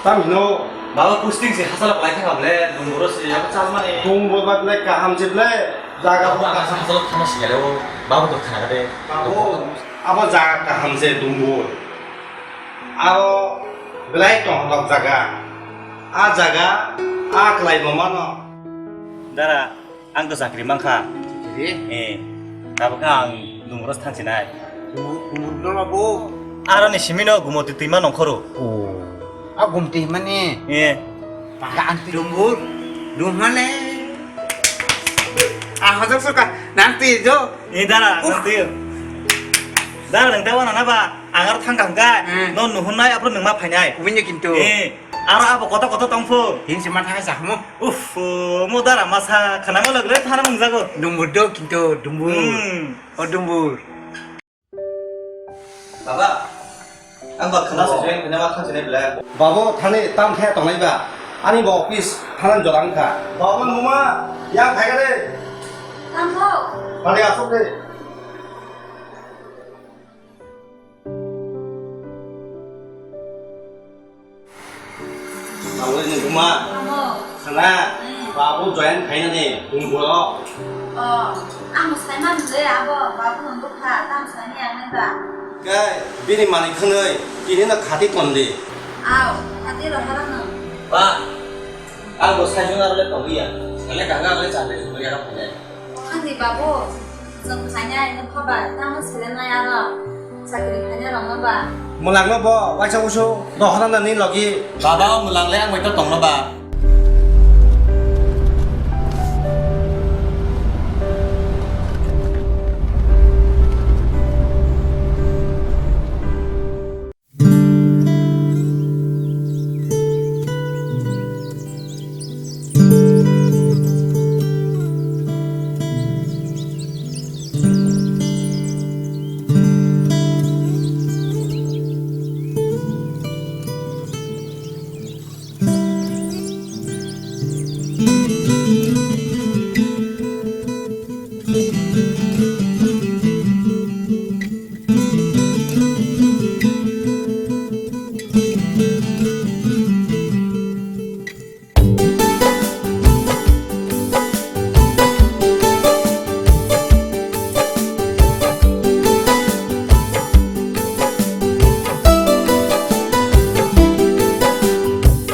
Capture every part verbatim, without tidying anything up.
Tam hino. Baba posting se hasalo kwlai thangkha ble, Dumburo se yabo chalmani. Dumbur ba ble kaham se ble, jaga bo kaham. Hasalo thangma siyale o, babo to khana de. Babo, abo jaga kaham se Dumbur. Abo belai tongthok jaga. A jaga, a kwlai bo mano. Dara. Ang to chakri mankha. Chakri? Eh, tabuk ang Dumburo thangsinai. Dumbur, Dumbur no bo? Aroni simino Gumoti twima nongkhoro. Oh. A Gumoti mani? Eh. Paga ang Dumbur. Dumale. Ah, hojok soka. Nang twi jo. Eh, dara, nang twi. Dara, nang tawa na ba? Ang aro thang kang ka. Hmm. No nuhun nai, apro nang ma phainai. Winyo kintu. Eh. Aro abo koto koto tongphu. Hinsi ma thang sa mo. Uff, mo dara masa khana mo lagre thana mung jago. Dumbur do kintu Dumbur. Hmm. O Dumbur. Baba, ang ba khana se join khana ma khang sene bela. Babo thani tam khe tongnai ba. Ani bo office thana jolang kha. Baba mama, yang khai de. Tam ho. Bari asuk de. Abo ni buma. Amo. Khana. Hmm. Babu join khaina ni bung bolo. Oh, ang sai man le abo babu nang bukha tam sai ni ang ba. Kai, bini mani khunui, tini na khati tondi. Aw, khati ro hara no. Ba, ang bo sai jona le tondi ya. Sale kanga le chale jona ya ro phale. Ani babu, chwng khainai nokha bai, tamo selenai aro chakri khainai rokno ba. Mwlangno bo waisa usu dohorna nani logi. Baba, o mwlang le ang bai to tongno ba.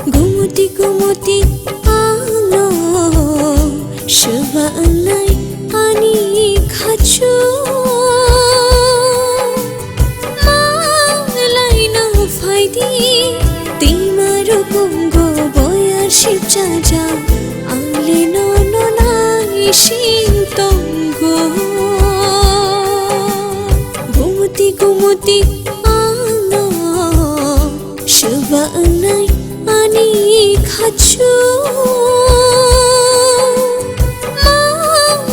Gumoti gumoti ano swba wngnai ani khachu. Malai no phaidi, tima rukungo boyar sipchajak, ang le nono naising tongo. Gumoti gumoti ano swba wngnai ani khachu.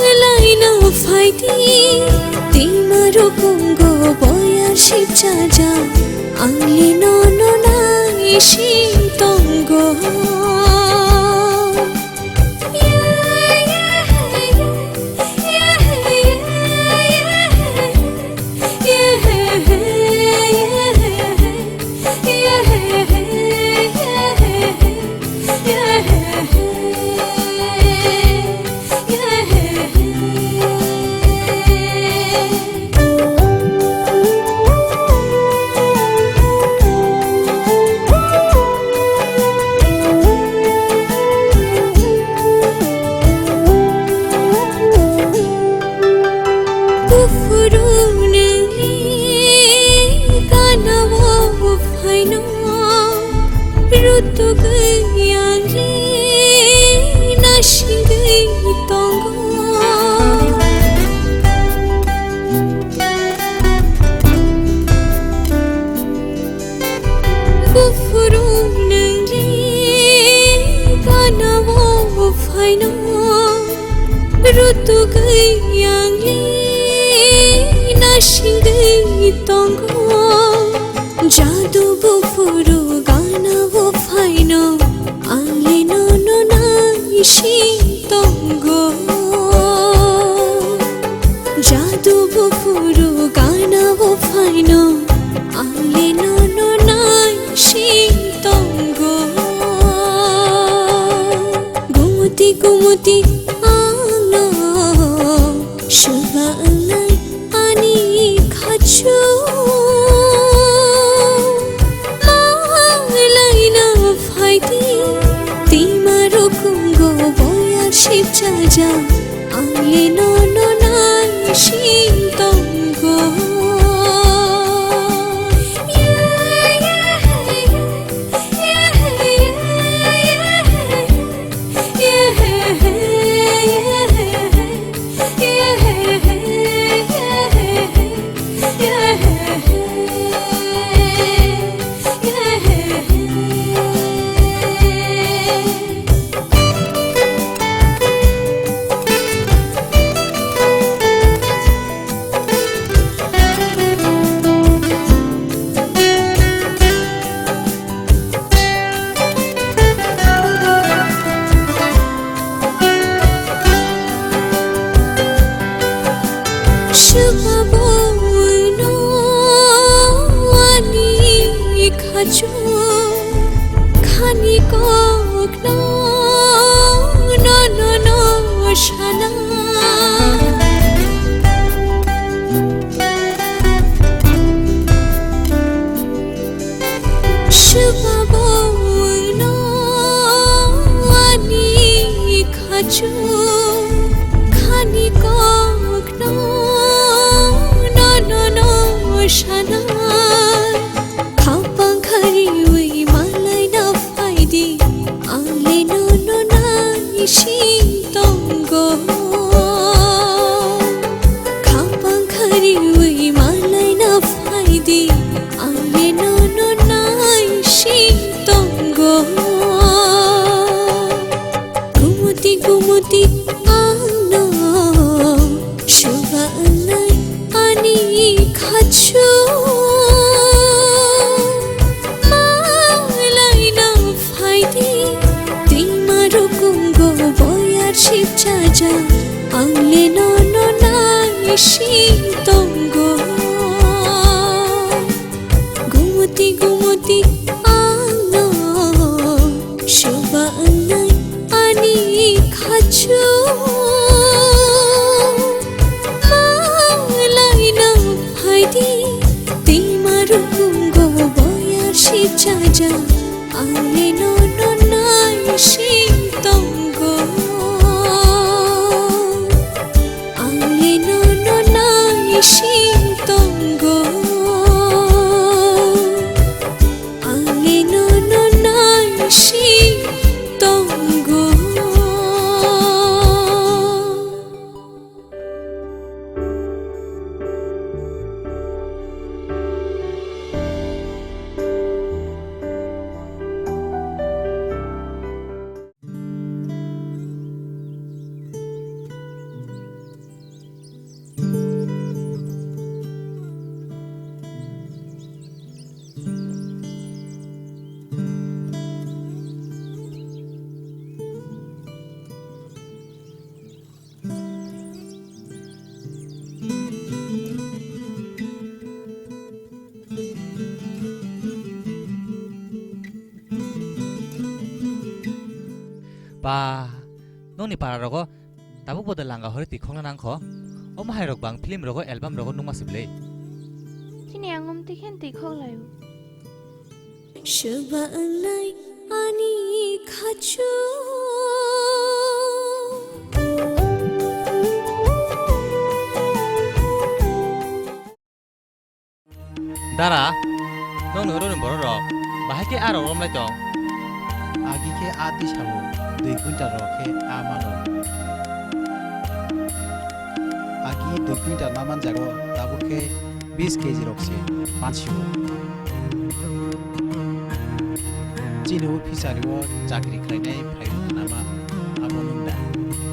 Malai no phaidi, tima rukungo boyar sipchajak, ang le nono naising tongo. Buphuru nungni gana o phaino, rutugwi ang le naisingwi tongo. Buphuru nungni gana o phaino, rutugwi ang le naisingwi tongo. Jadu buphuru gana o phaino, ang le nono naising tongo. Jadu buphuru gana o phaino, ang le nono naising tongo. Di ano shuba wngnai ani khachu. Malai na phaidi, tima rukungo boya shipchaja, ang le nono naising tongo. Shuba bongno ani khachu khani kokno no no no sana. Shuba bongno ani khachu khani kokno no no no sana. Khapang khariwi malai na phaidi, ang le nono naising tongo. Khapang khariwi malai na phaidi, ang le nono naising tongo. Gumuti gumuti ano shuba wngnai ani khachu. Malai na phaidi, tima rukungo boya shipchaja, ang le nono naising tongo. Gumuti gumuti ano shuba wngnai ani khachu. Malai na phaidi, tima rukungo boya shipchaja, ang le nono naising tongo. Ang le nono naising tongo. Ang le nono naising tongo. Ba, nokni para rogo tabuk bo de langa hori twi khokna nang kho. Omo hai rok bang film rogo, album rogo nukma se bwlwi. Chini ang umtwi khe twi khok laio. Shuba wngnai ani khachu. Dara, nokni oro ni borok rok bahai khe a rok romlai tong? Agi khe a twi sao, dui quintal rok khe a mano. Agi dui quintal ma manjago, tabuk khe bis keji rok se mansio. Chini o fishery o chakri khlainai phaio nama abo nwng da?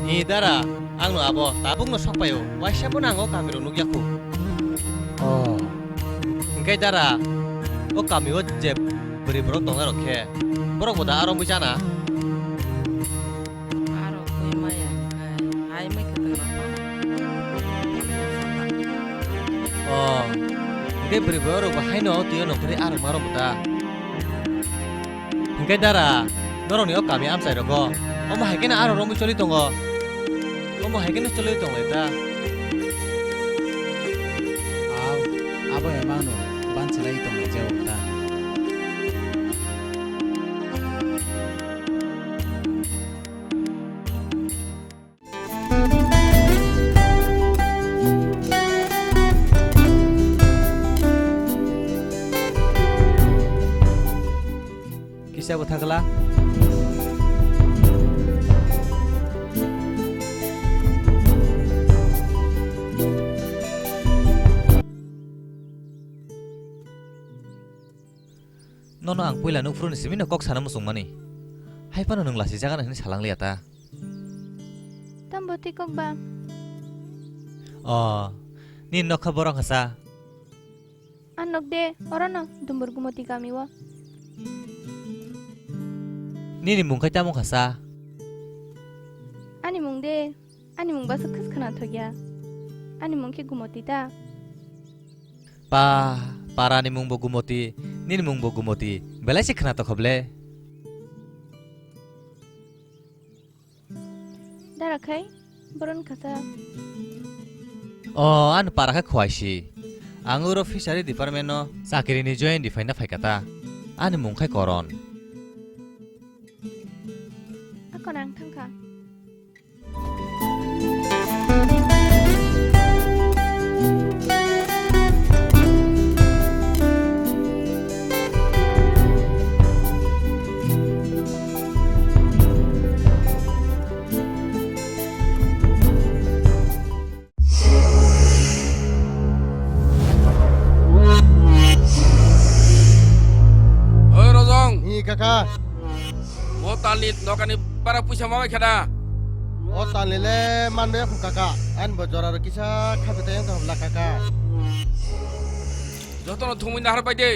Ni dara, ang no abo tabuk no sok paio, waisa bono ang o kami rok nukya khu. Oh. Hingke dara, o kami o je bwrwi borok tongnai rok khe, borok bo da aro mui chana? Aro bui maya hingkai, hai mai kwtwng rok ma. Oh, hingke bwrwi borok rok bo haino twi o nongkhorwi aro ma rok bo da? Hingke dara, norokni o kami amchai rogo, omo hai khe no aro romwi choli tongo, Omo hai kheno cholwi tonglai ta. Au, abo emang no banchilai tonglai jao ta. Kisa bo thakla. Nono ang puila nukphuru ni simi no kok sana muchungmani. Hai phano nwng lasi jaga na hwnwi salang liya ta. Tambo twi kok ba? O, nini nokha borok hasa. Ang nok de, orono Dumbur Gumoti kami o. Nini mung khai tamo hasa? Ani mung de, ani mung basa khas khana thokya. Ani mung khe Gumoti ta. Pa, para ni mung bo Gumoti, nini mung bo Gumoti, belai se khana tokhob le. Dara khai, boron khasa. O, ani para khe Khwaisi. Ang oro fishery department no chakiri ni join di phaina phaikha ta. Ani mung khai Koron. Ako nang thangkha. Oi Rojong. Hi kaka. Bo talni nokani bara puisa ma bai khada. O talni le man bai khum kaka. An bo jora ro kisa khabe tayang ta hobla kaka. Jotono thumui nahar bai de.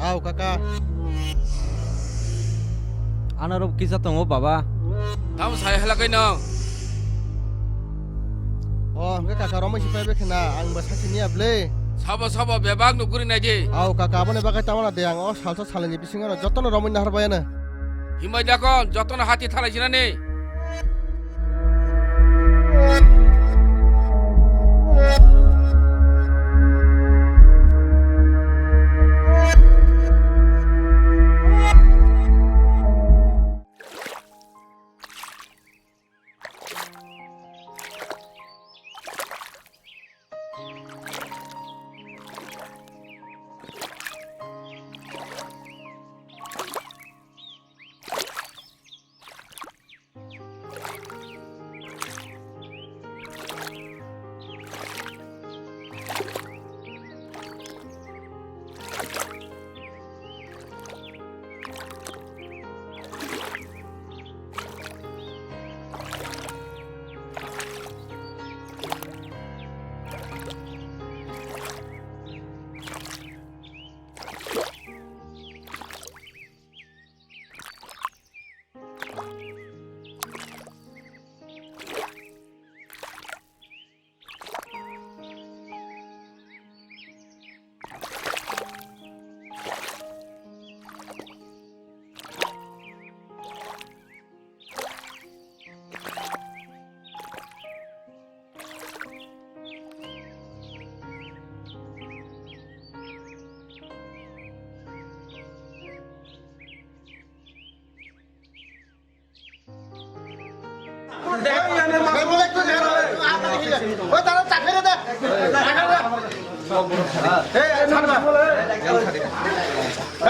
Au kaka. Anarok kisa tongo baba. Tamo sai hala kai no. O hwnkhe kaka romwi si pai bai khna ang bo sakhi niya ble. Sabo sabo bebak no guri nai di. Au kaka aboni bagwi tamo na de ang o salsa salani bisingo no jotono romwi nahar bai ano. Himbai dakon jotono hati thalai sinani.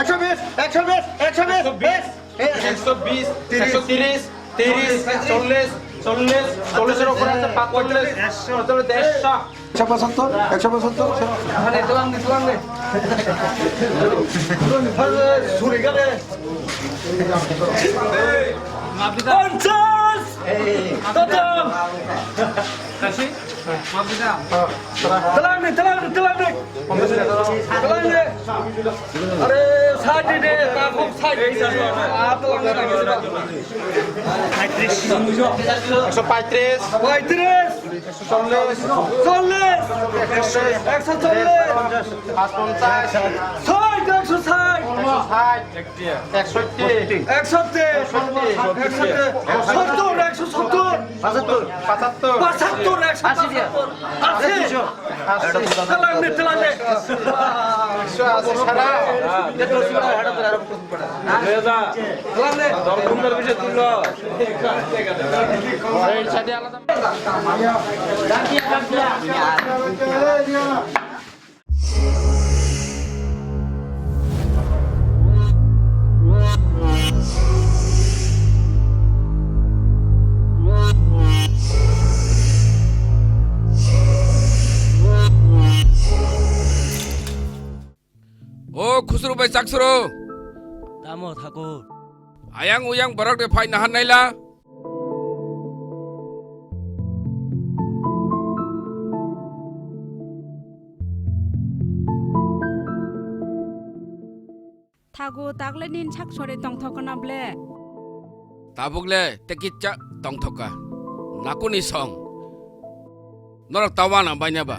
একশো বিশ, একশো বিশ, একশো বিশ, বিশ। একশো বিশ, একশো তিরিশ, তিরিশ, চল্লিশ, চল্লিশ, চল্লিশের উপরে আছে পাঁচচল্লিশ, পঁয়তাল্লিশ, দেড়শো। একশো পঁচাত্তর, একশো পঁচাত্তর। পঞ্চাশ! কত? Telang ni, telang ni, telang ni. Telang ni. Are, sadi de, takut sadi. Ah, telang ni lagi sudah. একশো পঁয়ত্রিশ। পঁয়ত্রিশ। চল্লিশ। চল্লিশ। একশো চল্লিশ। পাঁচ পঞ্চাশ। ষাট, একশো ষাট। Ekshoti. Ekshoti. Ekshoti. Sottor, ekshosottor. Pachattor. Pachattor. Pachattor, ekshosottor. Ashi. Ashi. Telang de, telang de. Ekshoti sara. Telang de. O khusru bai chaksuru. Tamo thakur. Ayang uyang borok de phai nahan naila. Thago tagle nin sak sore tongthok na ble. Tabuk le te kicha tongthok ka. Nakuni song. Norok ta wana baina ba?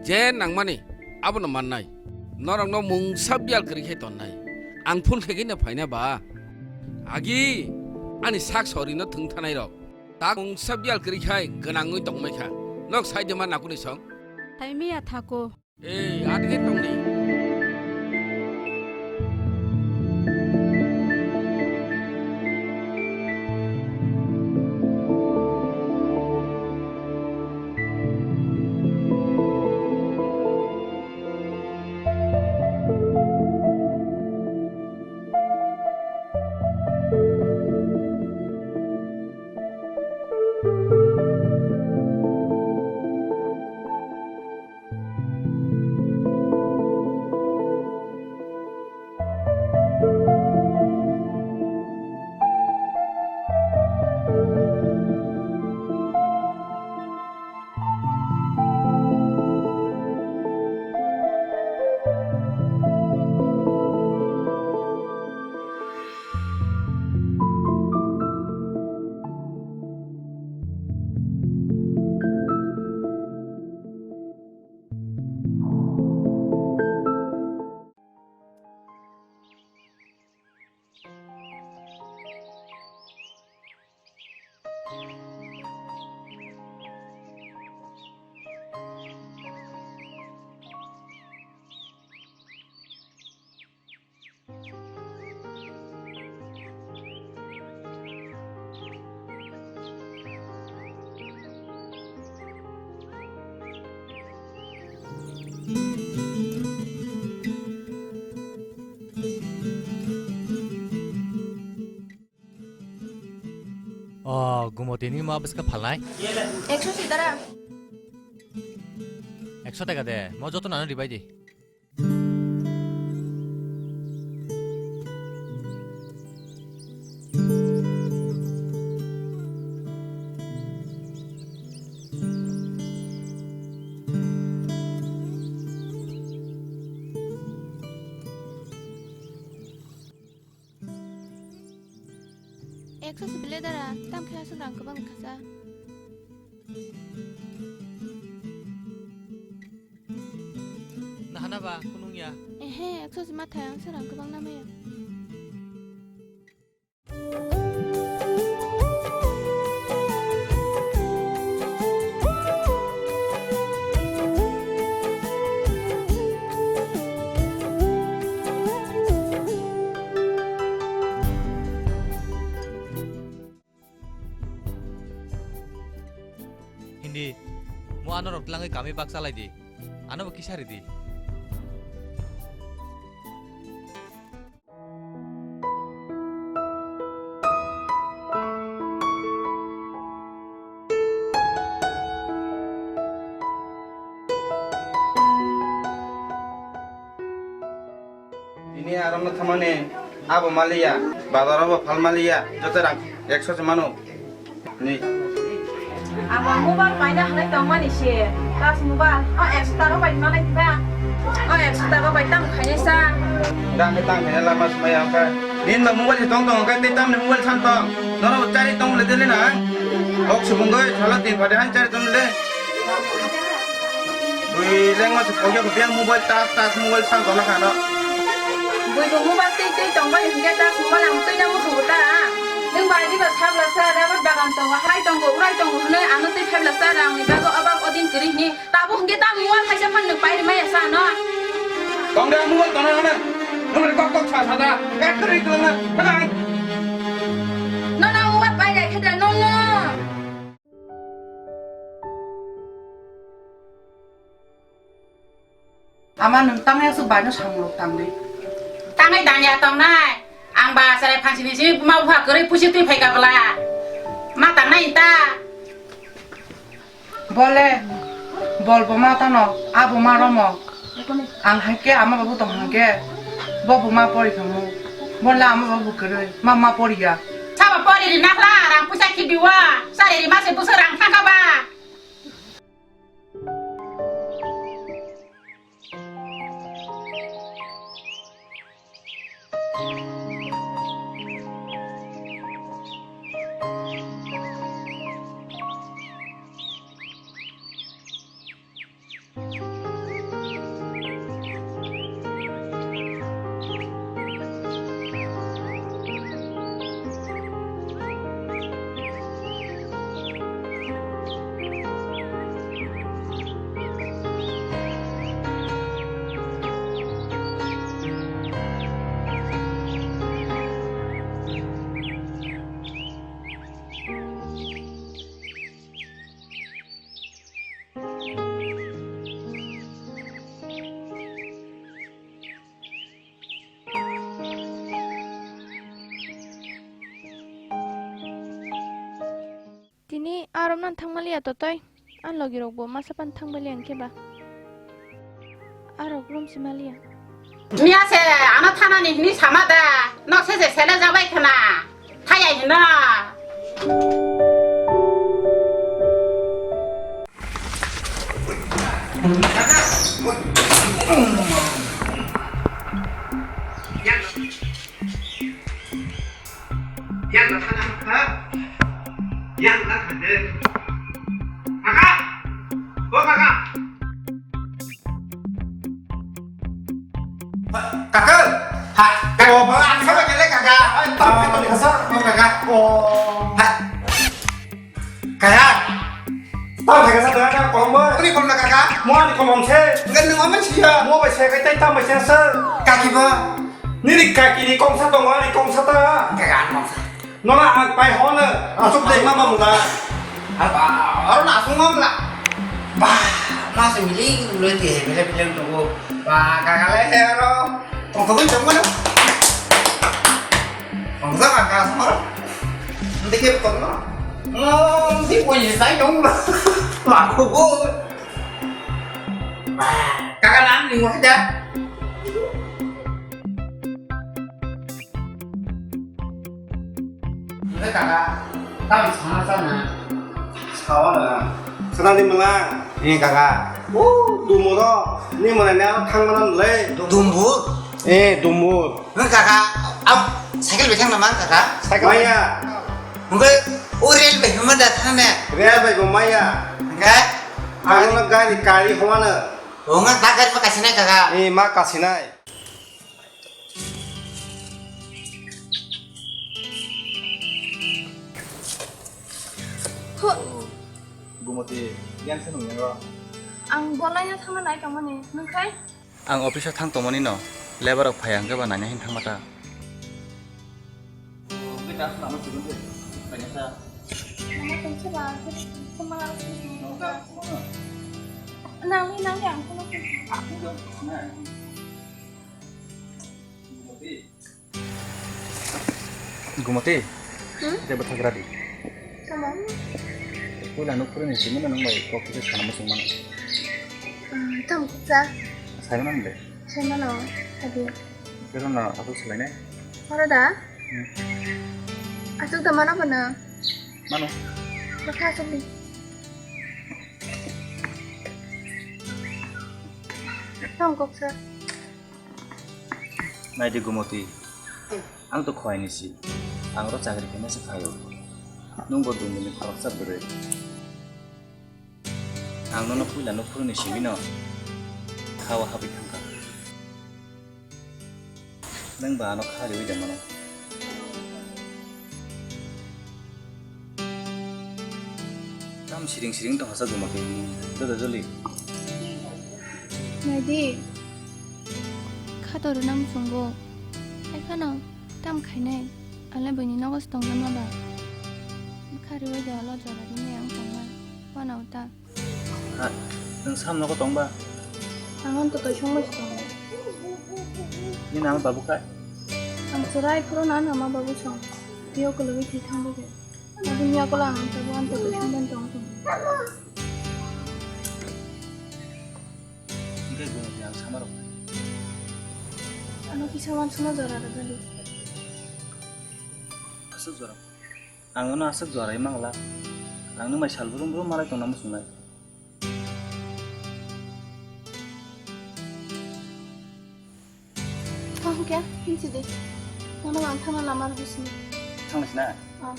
Je nangmani abono mannai. Norokno mungsa biyal kwrwi khe tonnai. Ang phul khe gini phaina ba? Agi ani sak sorino thwng thanai rok. Tak mungsa biyal kwrwi khai gwnangwi tongmai kha. Nok sai de ma nakuni song? Hai miya thako. Ei, atge tongdi. O, Gumotini ma bwskha phalnai? Ekso si dara. Ekso taka de, mo joto nano ribai di. Ekso si bile dara, tam khe aswk rang kwbang kha sa. Nahana ba, kunung ya? Ehe, ekso si ma thai, ang se rang kwbang na maya. Hindi, mo ano rok tlangwi kami bak chalai di. Ano bo kisa ri di. Ini arokno thangmani abo maliya, bazaro bo phal maliya, joto rang ekso se mano. Ni. Amo mobile paina halai tongmani se, tas mobile, o ekso taka bai manai ba, o ekso taka bai tam khainai sa. Dang khe tang khaina lama smai ang kha. Nin ba mobile se tong tong kha, tei tamni mobile san tong. Nono chari tong le dele na. Kok subung goi, salo tin phade han chari tong le. Bui lengma se phogya ko biang mobile tas tas mobile sang tong na kha no. Bui bo mobile twi twi tongbai hwnkhe ta mobile ang twi na muchungo ta. Nwng bai diba sabla sa rabar bagan tongo, hai tongo, urai tongo hwnwi ano twi phaibla sa rangni bagwi obak odin kwrwi hwnwi. Tabuk hwnkhe ta mobile kaisa phan nwng pai rwmaya sa ano. Tongda mobile tongna hwnwi. Nwng kok kok sa sa da. Ek kwrwi kwrwi na. Nono mobile pai rai khe da nono. Ama nwng tangya su baino samung rok tangdi. Tangwi dangya tongnai. Ang ba sarai phansi ni simi buma bupha kwrwi pusi twi phaika bwla. Ma tangnai ta. Bole, bol bo ma tano, abo ma romo. Ang hai khe ama babu tong hang khe, bo bo ma pori khamu. Bole ama babu kwrwi, ma ma pori ya. Sabo pori ri nakhla, rang pusa khibiwa. Sari ri ma se busa rang thangka ba. Tini arok nan thangmaliya totoi, an logi rok bo masa pan thangmaliya hwnkhe ba. Arok rom si maliya. Miya se ano thanani hini sama da, nok se je sele jabai khna. Thaya hino. Yang na thana ha? Yang na thana. Kaka! O kaka! Kaka! Ha, kaka. Oh, ba, ang sa ba kele kaka. Ay, tao kito ni kasa. Oh, kaka. Oh. Ha. Kaya. Tao kaka sa kaka kong ba. Ini kong na kaka. Mo ani kong se. Ngan nang aman siya. Mo ba se kai tai tam ba se sa. Kaki ba. Nini kaki ni kong sa tong ani kong sa ta. Kaka ani kong sa. Nono ang pai hono asuk dei mama mula. Aba, oro na asung mamla. Ba, ma se miling mula ti he mila mila nunggu. Ba, kagale he oro. Tong tong tong mana? Tong tong ka ka oro. Nanti ke tong no. Nanti pun sai dong. Ba, aku bu. Ba, kagale ni wahda. Hwnkhe kaka, tamni sana sana? Sao na. Sana di mela? Eh, kaka. Oh, dumo do. Ni mana ni ano thang mana le? Dumbur? Eh, dumbur. Hwnkhe kaka, am, cycle bai thang na man kaka? Cycle maya. Hwnkhe, o rail bai hima da thang ne? Rail bai bo maya. Hwnkhe? Ano na gari, gari homa na. O nga ta gari ma kasinai kaka? Eh, ma kasinai. Ho. Gumoti, yang se nung yang ro? Ang bolai no thangna nai tongmani, nung khai? Ang office o thang tongmani no, lebar rok phai hwnkhe ba naina hin thangma ta. Mama tongsa ba, khe khe ma. Nangni, nangni ang kono. Gumoti. Hmm? Tei bwthak radi. Tamo? Puila nuk phuruni simi no nung bai kok kisa sana muchung mano. Ah, tamo kisa? Sai mano de. Sai mano, adi. Kero na asuk salai nai. Oro da? Hmm. Asuk da mano bono? Mano. Bwkha asuk di. Tamo kok sa. Naidi Gumoti, ang to khoini si, ang ro chakri khaina se phaio. Nung bo dungni khoroksa bwrwi. Ang nono puila nuk phuruni simi no khawa habwi thangkha. Nwng ba ano kha riwi de mano. Tam siring siring tong hasa guma khe. Joda joli. Naidi. Kha to rwna muchungo. Hai khano tam khainai. Ang le buini nogo se tongjakma ba. Kha riwi de olo jora rinai ang tongma. Wana uta. Ha, nwng sam nogo tong ba? Ang ang to kaisong bai se tongo. Nini ama babu khai? Ang chwrai phuru nang ama babu song. Tei o kwlwgwi thwi thang bagwi. Abo ni yakola ang tabuk ang to kaisong bai tong tong. Hingke gumoti ang sama rok. Ano kisa wansukma jora rwjadi. Aswk jora. Ang ano aswk jorai mangla. Ang nwng bai sal brum brum malai tongna muchungnai. Thang kya? Hinsi de. Nono ang thangna lama rw sini. Thang sina? Ah.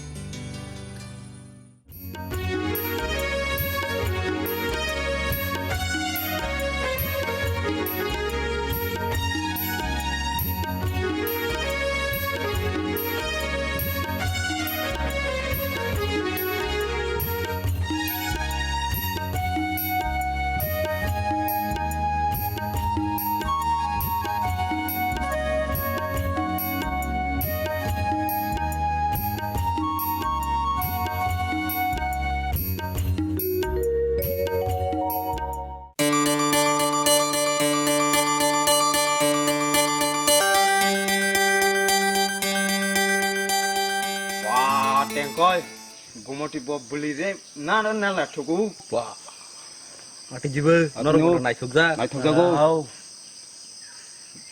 Wah, tengkoi. Gumoti bo bwlwi de na na na na thugu. Wah. Ati jibo, ati norok no. Naithokjak. Naithokjago. Au.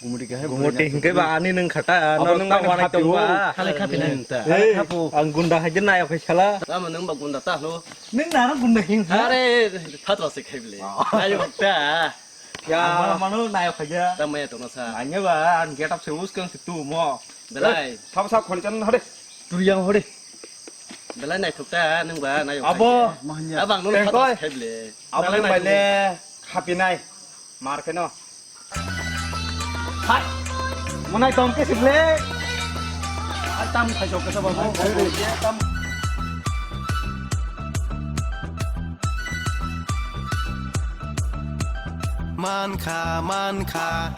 Gumoti kahe. Gumoti hingke ba ani nung khata, abo nung nung ba wani khati tong ba. Khale khapinai. Hey, ang gunda hai je nayok hai sala. Tamo nung ba gunda ta hlo. Nung naro gunda hing ha? Are, phatwa se khai bile. Nayok ta. Ya. Ang mano nayok hai ja. Tamo ya tongna sa. Nanya ba, ang get up se us kang se tu mo. Belai. Thap sa khon chan hade. Turiyang hade. Belai naithok ta nung ba nayok. Abo. Abang nung phatwa se khai bile. Abo nung bai le khapinai. Mar khe no. Hai. Monai tong khe sibole. Ai tam khai sok khe sa babu. Tam. Man kha, man kha.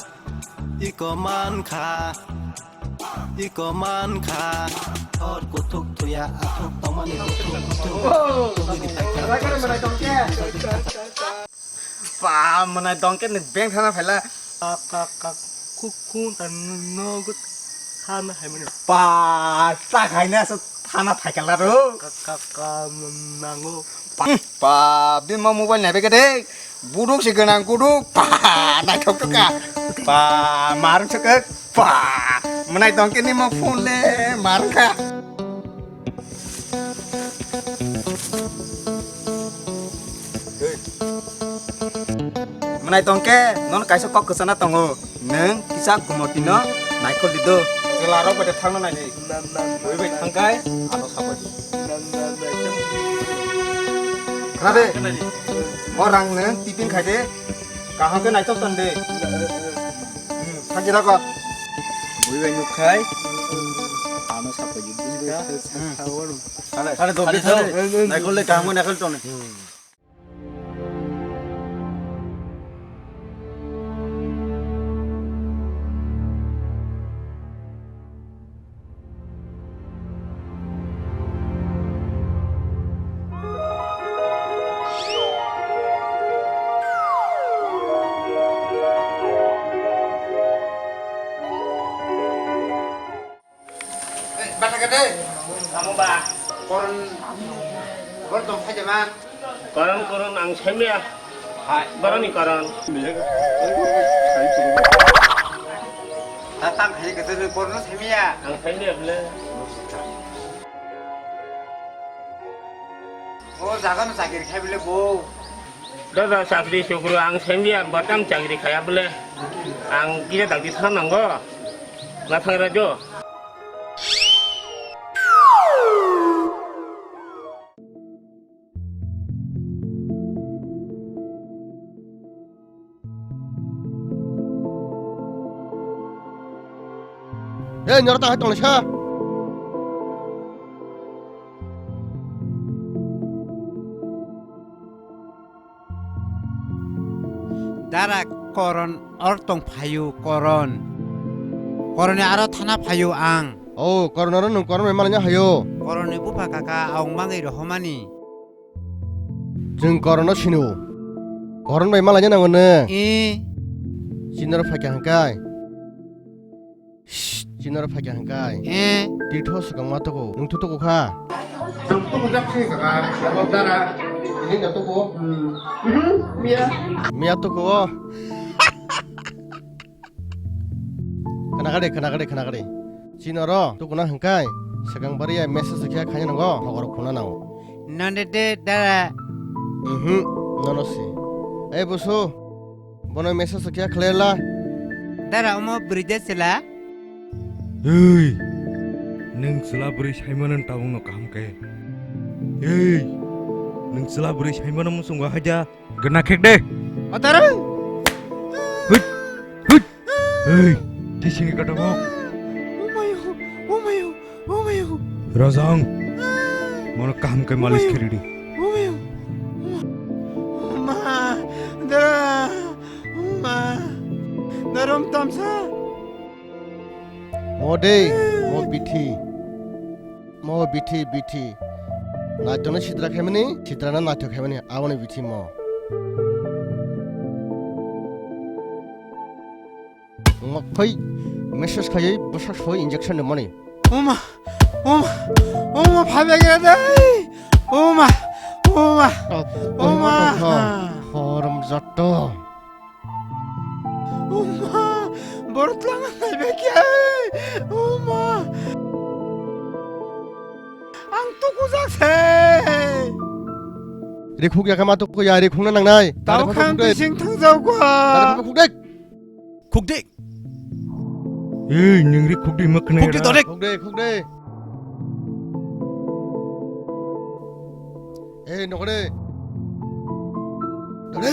Iko man kha. Iko man kha. Hor kuthuk thuya athuk tongmani kuthuk kuthuk. Oh. Tugui di paikha. Ba, mwnai tongkhe ni beng thana phaila. Ka, ka, ka, khu, khu, ta no gut thana hai mani. Ba, ta khaina sa thana phaikhala ro. Ka, ka, ka, nango. Ba, ba, bini ma mobile nai beke de. Buduk si gwnang kuduk. Ba, naithok thok ka. Ba, marung thok ka. Ba, mwnai tongkhe ni ma phone le marung kha. Mwnai tongkhe, nono kaisa kok kwchana tongo. Nwng kisa gumotino naikhol di do. Chwla rok bai thangna nai di. Bui bai thangkai, ano sabai di. Khade, o rang nwng tipin khai de, kaham khe naithok ton de. Hmm, thangki rakot. Bui bai nuk khai, ano sabai di. Hmm. Khale, khale, khale, khale. Naikhol le kaham khe naikhol ton. Hmm. Bata kade? Amo ba. Koron, koron tong phai jaman. Koron, koron ang saimya. Hai. Boroni koron. Tatang khai kete koron saimya. Ang saimya bole. O jaga no chakiri khai bole bo. Dada chakri chukru ang saimya, batam chakri khaya bole. Ang kisa dakti thang nango. Na thang rajo. Hey, noro ta hai tong sa. Dara Koron or tong phayu Koron. Koroni aro thana phayu ang. Oh, Koron aro nung Koron bai malanya hayo. Koroni bupha kaka aung mangwi rohomani. Chwng Korono sino. Koron bai malanya nango ne. Eh. Chinoro phaikha hangkai. Chinoro phaikha hangkai. Eh. Titho swkang ma tuku. Nung thu tuku kha. Tuku jak sini kaka. Sabab dara. Ini nggak tuku. Hmm. Mhm. Mia. Mia tuku o. Khnakha de, khnakha de, khnakha de. Chinoro tukuna hangkai. Swkang bariya message khe khaina nango. Hogor khuna nango. Nonde de dara. Mhm. Nono si. Ei busu. Bono message khe khlai la. Dara omo bwrwi de chwla? Ei, nwng chwla bwrwi saimano tabukno kaham khe. Ei, nwng chwla bwrwi saimano muchungo haja. Gana khek de. Atara. Hut, hut. Ei, tisini kata bok. Umayo, umayo. Rajang, mono kaham khe malis kheri di. Ma, da, ma, darom tamsa. Mo de, mo bithi, mo bithi, bithi. Naitokno sitra khaimani, sitrano naitok khaimani, aboni bithi mo. Wngma phai message khaiwi bwsa soi injection rwmani. Oma, oma, oma, phaibagya dai. Oma, oma, oma. Horom jotto. Oma, borok twlangna naibagya. Oma. Ang tukujak se. Rikhuk yakama tukuya, rikhukna nangnai. Tao khan bising thangjaukha. Khukde. Khukde. Ei, ningri khukde makne. Khukde ra. Khukde, khukde. Ei, nokre. Dore.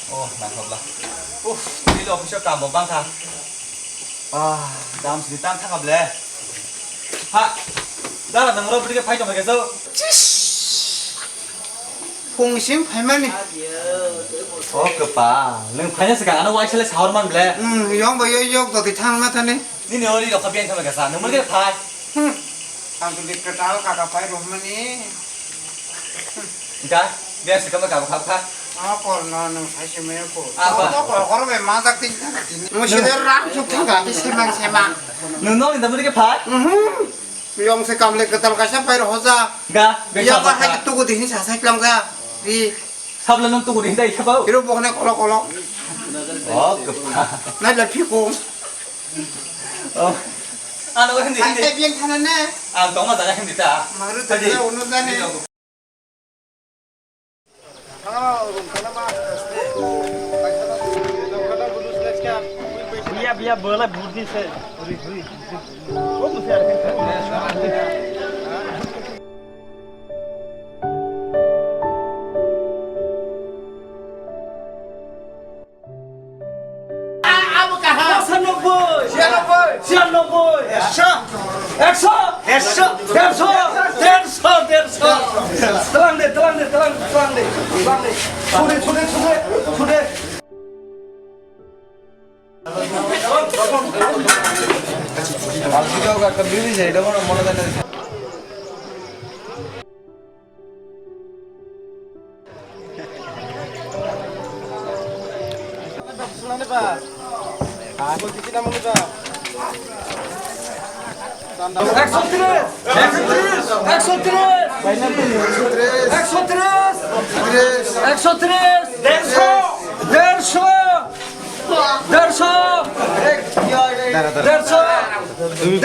Oh, naithokla. Uff, tini office o kambo bangkha. Ah, dam sini tang thangkha ble. Ha, dara nang ro bwdike phai tongkha keso. Phung sing phaimani. Oh, kwpa, nwng phaina swkang ano waisale sahor man ble. Hmm, yong bai yo yok dodi thang ma thani. Nini ori rokha biang thangma kesa, nwng mani khe phai. Hmm. Ang tuli kwtal kaka phai romani. Ga, biang se kama kabo khap kha. Ah, kor no, nwng sai se me ko. Ah, ba. To kor kor be ma jak tin thang tin. Mo se de ram suk thang ga, bi se mang se mang. Nwng no ni da mani khe phai. Mhm. Yong se kamle kwtal kaisa phai ro hoja. Ga, be ya sa ba ba hai kha. Tugu dihini sa sai tlang ja. Ri. Sabla nung tugu dihini dai khe ba. Iro bohne kolo kolo. Oh, kwpa. Nai la phi ko. Oh. Ano hindi, hindi. Ang tebiyang thana na. Ang tongma jaga hindi ta. Maru tebiyang uno jani. Biya, biya, bola burdi se. Abo kaham. Pochanoboi. Chiyanoboi. Chiyanoboi. Ekso. Ekso. Ekso. Dersho. Dersho. Dersho. Twlang de, twlang de, twlang de, twlang de. Twlang de. Thude, thude, thude, thude. Ang, ang, ang, ang, ang. একশো তিরিশ, একশো তিরিশ, একশো তিরিশ, একশো তিরিশ, একশো তিরিশ, দেড়শো, দেড়শো, দেড়শো, দেড়শো, দেড়শো,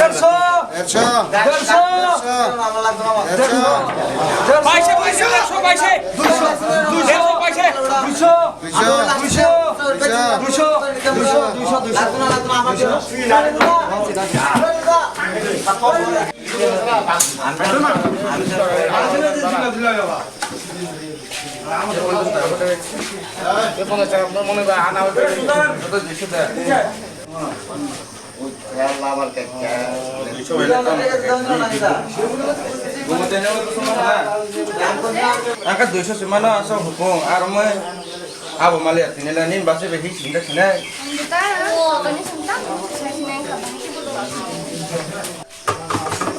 দেড়শো, দেড়শো, দেড়শো, দেড়শো, দেড়শো, দুইশো, দুইশো, দেড়শো, দুইশো, দুইশো, দুইশো, দুইশো, দুইশো, দুইশো, দুইশো। Aka duiso se mano asa hukung, aro moi abo mali atini la nin basi be hi sinda sinai.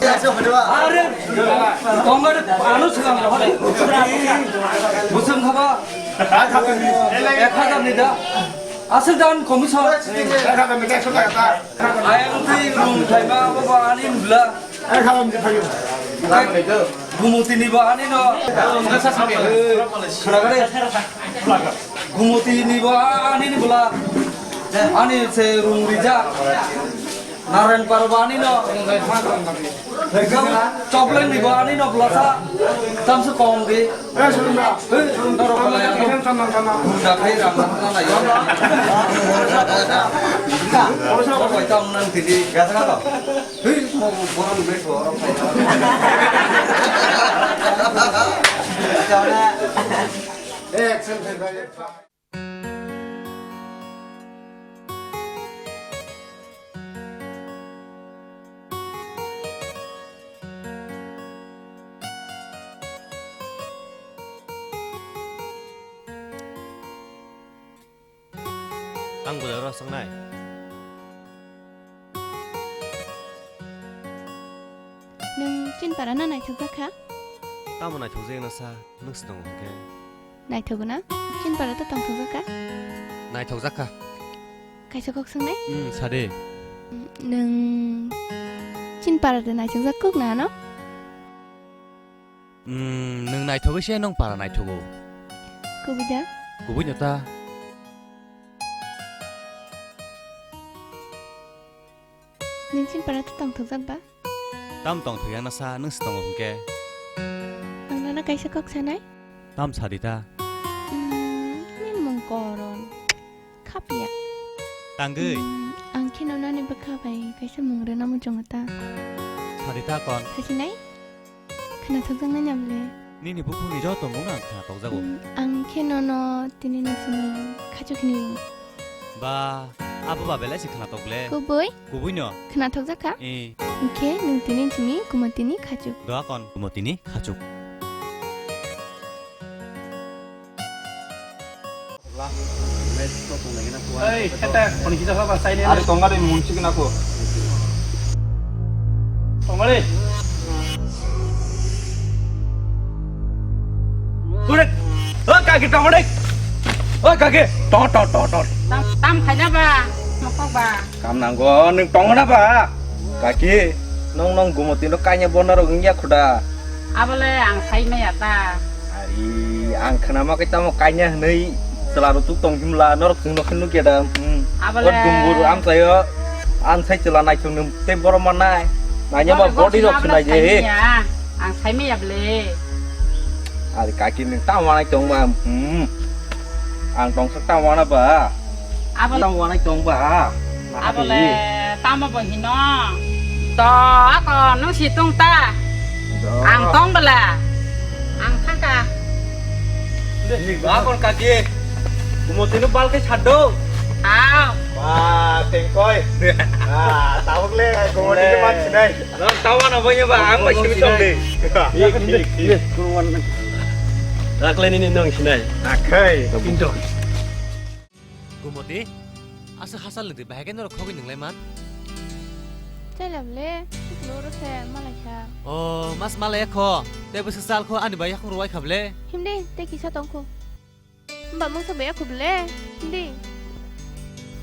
Are, tongare ano silam rohore. Busung khaba. Ek hajar ni da. Aswk dan commission. Ayang twi rung thaima abo ba ani bla. Gumutini bo ani no. Khwnakhare. Gumutini bo ani ni bla. Ani se rung rija. Narayan Parba ani no. Ekdom chopleng ni bo ani no blasa. Tamse kong di. Hei, norok kala ya. Gunda khai rang na na ya. Oi tam nang tini. Hei, mo borom be borom. Ang bolero swngnai. Nwng Chinpara no naithok jak kha? Tamo naithok jak na sa, nwng se tongo hwnkhe? Naithok na? Chinpara to tongthok jak kha? Naithok jak kha. Kaisa kok swngnai? Hmm, sa de. Nwng Chinpara de naithok jak kuk na no? Hmm, nwng naithogwi se nwng para naithogo. Kubui da? Kubui no ta. Nwng Chinpara to tongthok jak ba? Tam tongthok ya na sa, nwng se tongo hwnkhe? Ang nana kaisa kok sanai? Tam sadi ta. Hmm, nini mung Koron. Khapya. Tangwi. Hmm, ang kheno nani bwkha bai kaisa mung rwna muchungo ta. Sadi ta kon. Sasinai? Khwnathok jak nai na ble? Nini bukhukni joto mung ang khwnathok jago. Hmm, ang kheno no tini ni simi khachuk ni. Ba, abo ba belai se khwnathok le. Kubui? Kubui no. Khwnathok jak kha? Eh. Hwnkhe nwng tini simi Gumotini khachuk. Doa kon Gumotini khachuk. Ei, eta, koni kisa saba, saini. Ari tongari munsi kena ko. Tongari. Kurek. O kaki tongari. O kaki. Tong, tong, tong, tong. Tam, tam khaina ba. Mokok ba. Kam nanggo, nwng tongna ba? Kaki, nong nong Gumotino kaina bo norok wngya khuda. Abole ang sai maya ta. Ari, ang khwnama khe tamo kaina hwnwi chwla rok tuk tong himla, norok chwng nokhe nukya da. Hmm. Abole. O dumbur amchaio, ang sai chwla naithok nung tei borom manai. Naina ma body rok khwnai je. Ang sai maya bole. Ari kaki nwng tamo manai tong ba? Hmm. Ang tong sak tamo wana ba? Abo tamo wanai tong ba? Abole tamo bo hino. To ako nung si tung ta. Ang tong bela. Ang thangka. Akon kaki. Gumotino bal khe sado. Aw. Ba tengkoi. Ah, tabuk le Gumotino man sinai. Nang tawa na banya ba ang bai simi tong de. Thik, thik, thik. Rakle nini nang sinai. Akhai. Pinto. Gumoti, asa hasal ni bahai khe norok khogwi nwnglai man? Chailab le, siklo ro se malai kha. O, mas malai kho. Tei bwswk chal kho ani bai yakung rwai kha ble. Himdi, tei kisa tong kho. Himba mungsa bai kho ble. Himdi.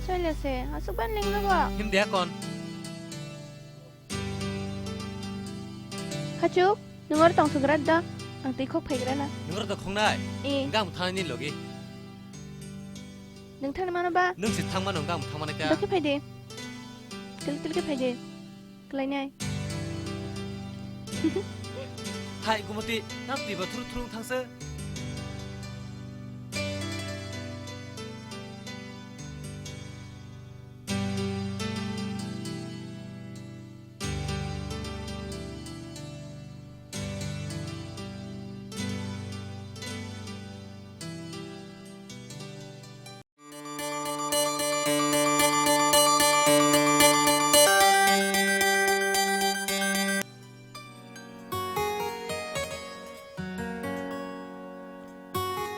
Chaila se, aswk ban ling rwgo. Himdi akon. Hachuk, nwng oro tong sugra da? Ang twi khok phaigra na. Nwng oro tong khongnai? Eh. Hingke ang thangni logi. Nwng thangni mano ba? Nwng se thang mano, hingke ang thang manai ta. Dokhe phai de. Tel tel khe phai de. Kwlainai. Thai, Gumoti, nang twi ba thuru thuru thangsa.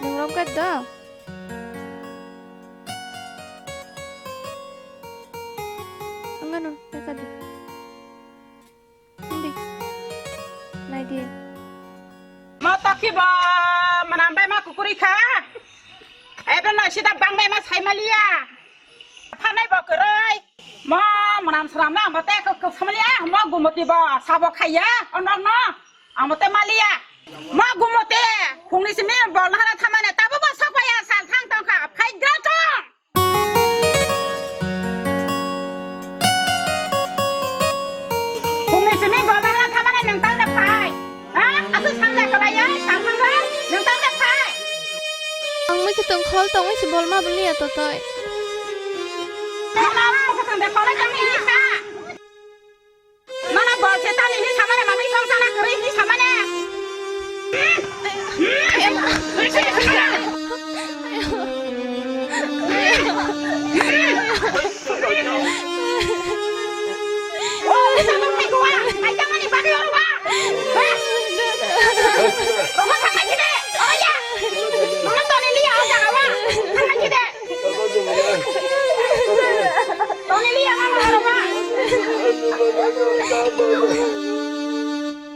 Nung rom kat da? Ang ano, ya ka di. Hindi. Nai di. Ma takhi ba, manam bai ma kukuri kha. Ebe no sida bang bai ma sai maliya. Phanai bo kwrwi. Mo mwnam swnam na amo te kok kok samaliya, mo Gumoti bo sabo khaiya, onok no amo te maliya. Mo Gumoti, phungni simi bol na hana thamane, tabo bo sokpaiya, sal thang tongkha, phai gra tong. Phungni simi bol na hana thamane nwng tang de phai. Ha? Aswk sanjak kwlaiya, tang thangkha, nwng tang de phai. Ang mui kwtwng khol tongwi se bol ma bwliya totoi. Nono mui kwtwng de khol tongwi hini kha. Nono bol se tani hini samane, mamui song sana kwrwi hini samane.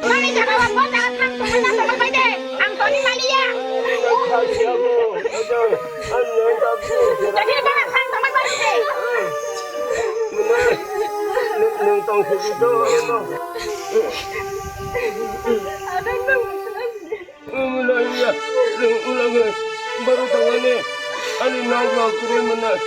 Mani jaga wa, bo jaga thang tongmani na tongmani bai de. Ang toni maliya. Jadi ba thang tongmani bai de. Nwng tong sidi do. Mwnai ya, ulang, baru tangani, ani nang nang kuri mwnai.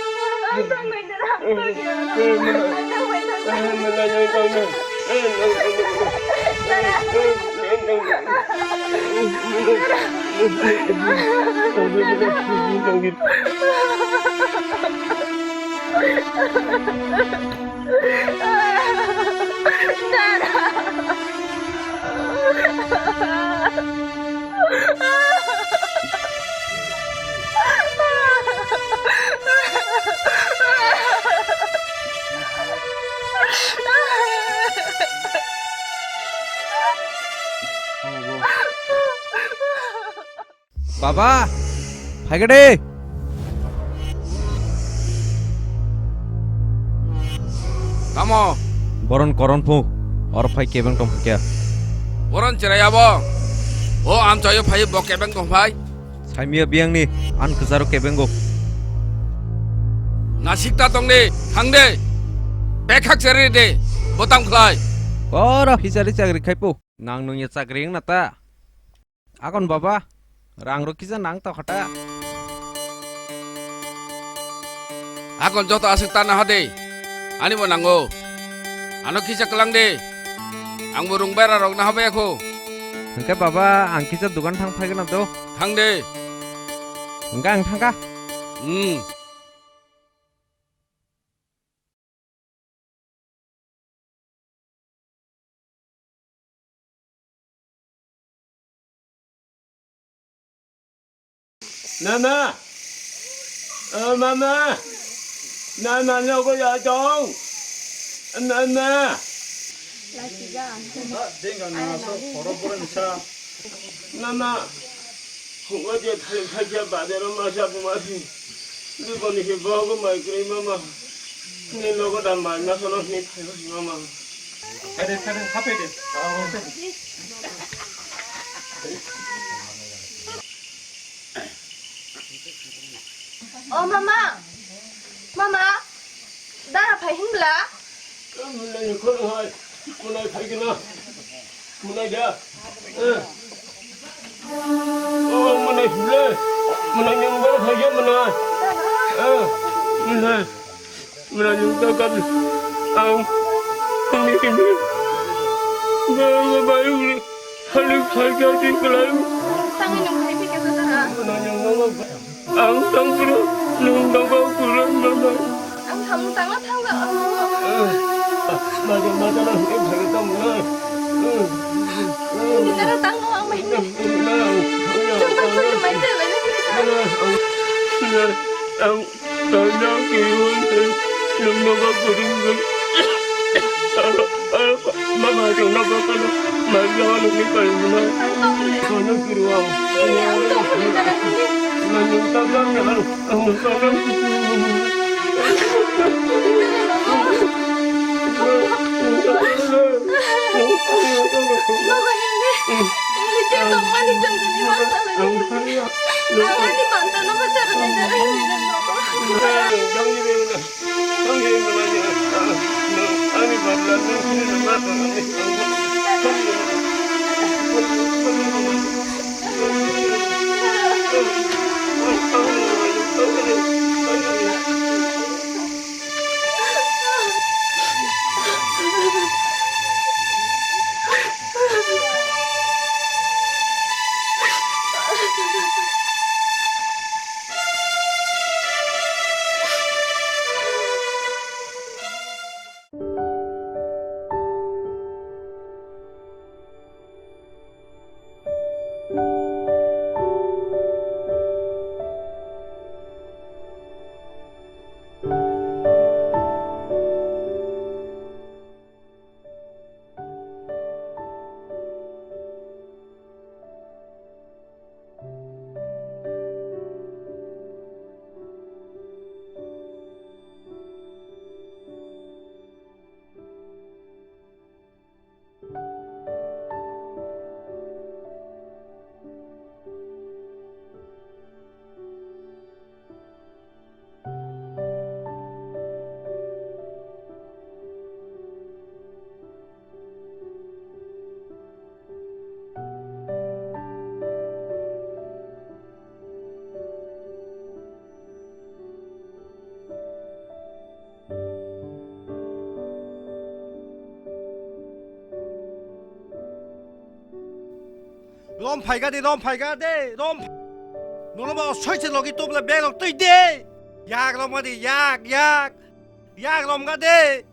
Baba, phaikha de. Tamo? Boron koron phu, oro phai kebeng tong phai kya? Boron cherai abo. O amchaio phai bo kebeng tong phai. Saimia biyang ni an kwcharo kebeng go. Nasik ta tong de, thang de. Bekhak cherai de, botam khlai. Oro hichari chakri khai phu. Nang nung ya chakri wng na ta? Akon baba, rang rok kisa nang tokha ta. Akon joto aswk ta naha de, ani bo nango. Ano kisa kwlang de, ang bo rung bera rok naha baya kho. Hwnkhe baba, ang kisa dukan thang phai gana do. Thang de. Hwnkhe ang thangkha. Hmm. Mama! O mama! Mama, nogo ya tong? Mama! Mama! Hugo je thai thai je bazar o masa buma si. Biboni ke bogo mai kri mama. Ni nogo da mai masa no ni thai mama. Phaide, phaide, ha phaide. O mama, mama, dara phai hinbla? Mwnai khoro hai, mwnai phai gana, mwnai da. Eh. Oh, mwnai hinle, mwnai nyang ba phai ya mwnai. Eh, mwnai. Mwnai nwng ta kap ang hwnwi hwnwi. Ba ba ba hwnwi halik phaikha twi kwlai. Tangwi nwng hai phikha jora. Mwnai nwng no ang tang phuru nwng tang ba phuru mama. Ang thamung tangna thangla. Maja maja na hwnwi phai tang mwnai. Nini jora tangno ang mai. Chwng ba phuru mai tei bai na phikha. Ang Kanya kiwin, nung naga kuring gun. Mama jong naga kana, maya nung ni kayu na. Kana kiruang. Nung tabang na, nung tabang. Mama, hindi. Hindi siya tong mani jong jong ni masa lagi. Ang ani banta no masa lagi jara hindi na no. Rom phaikha de, rom phaikha de, rom. Nono ba soi se logi tobla bag rok twi de. Yak rom ga de, yak, yak. Yak rom ga de.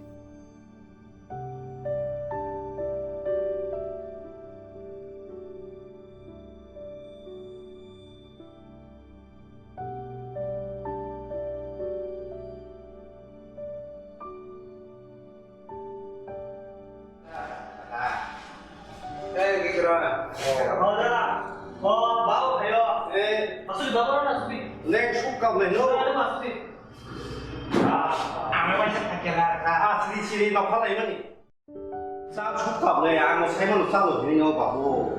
Eh, Gikra. Oh, da. Oh, bau, ayo. Eh. Asli baba na asli. Leng suk kap leh, no? Asli. Ah, ang mai sa thakela. Ah, sri sri nokha lai mani. Chal suk kap le, ang saimano chalo hini no babu.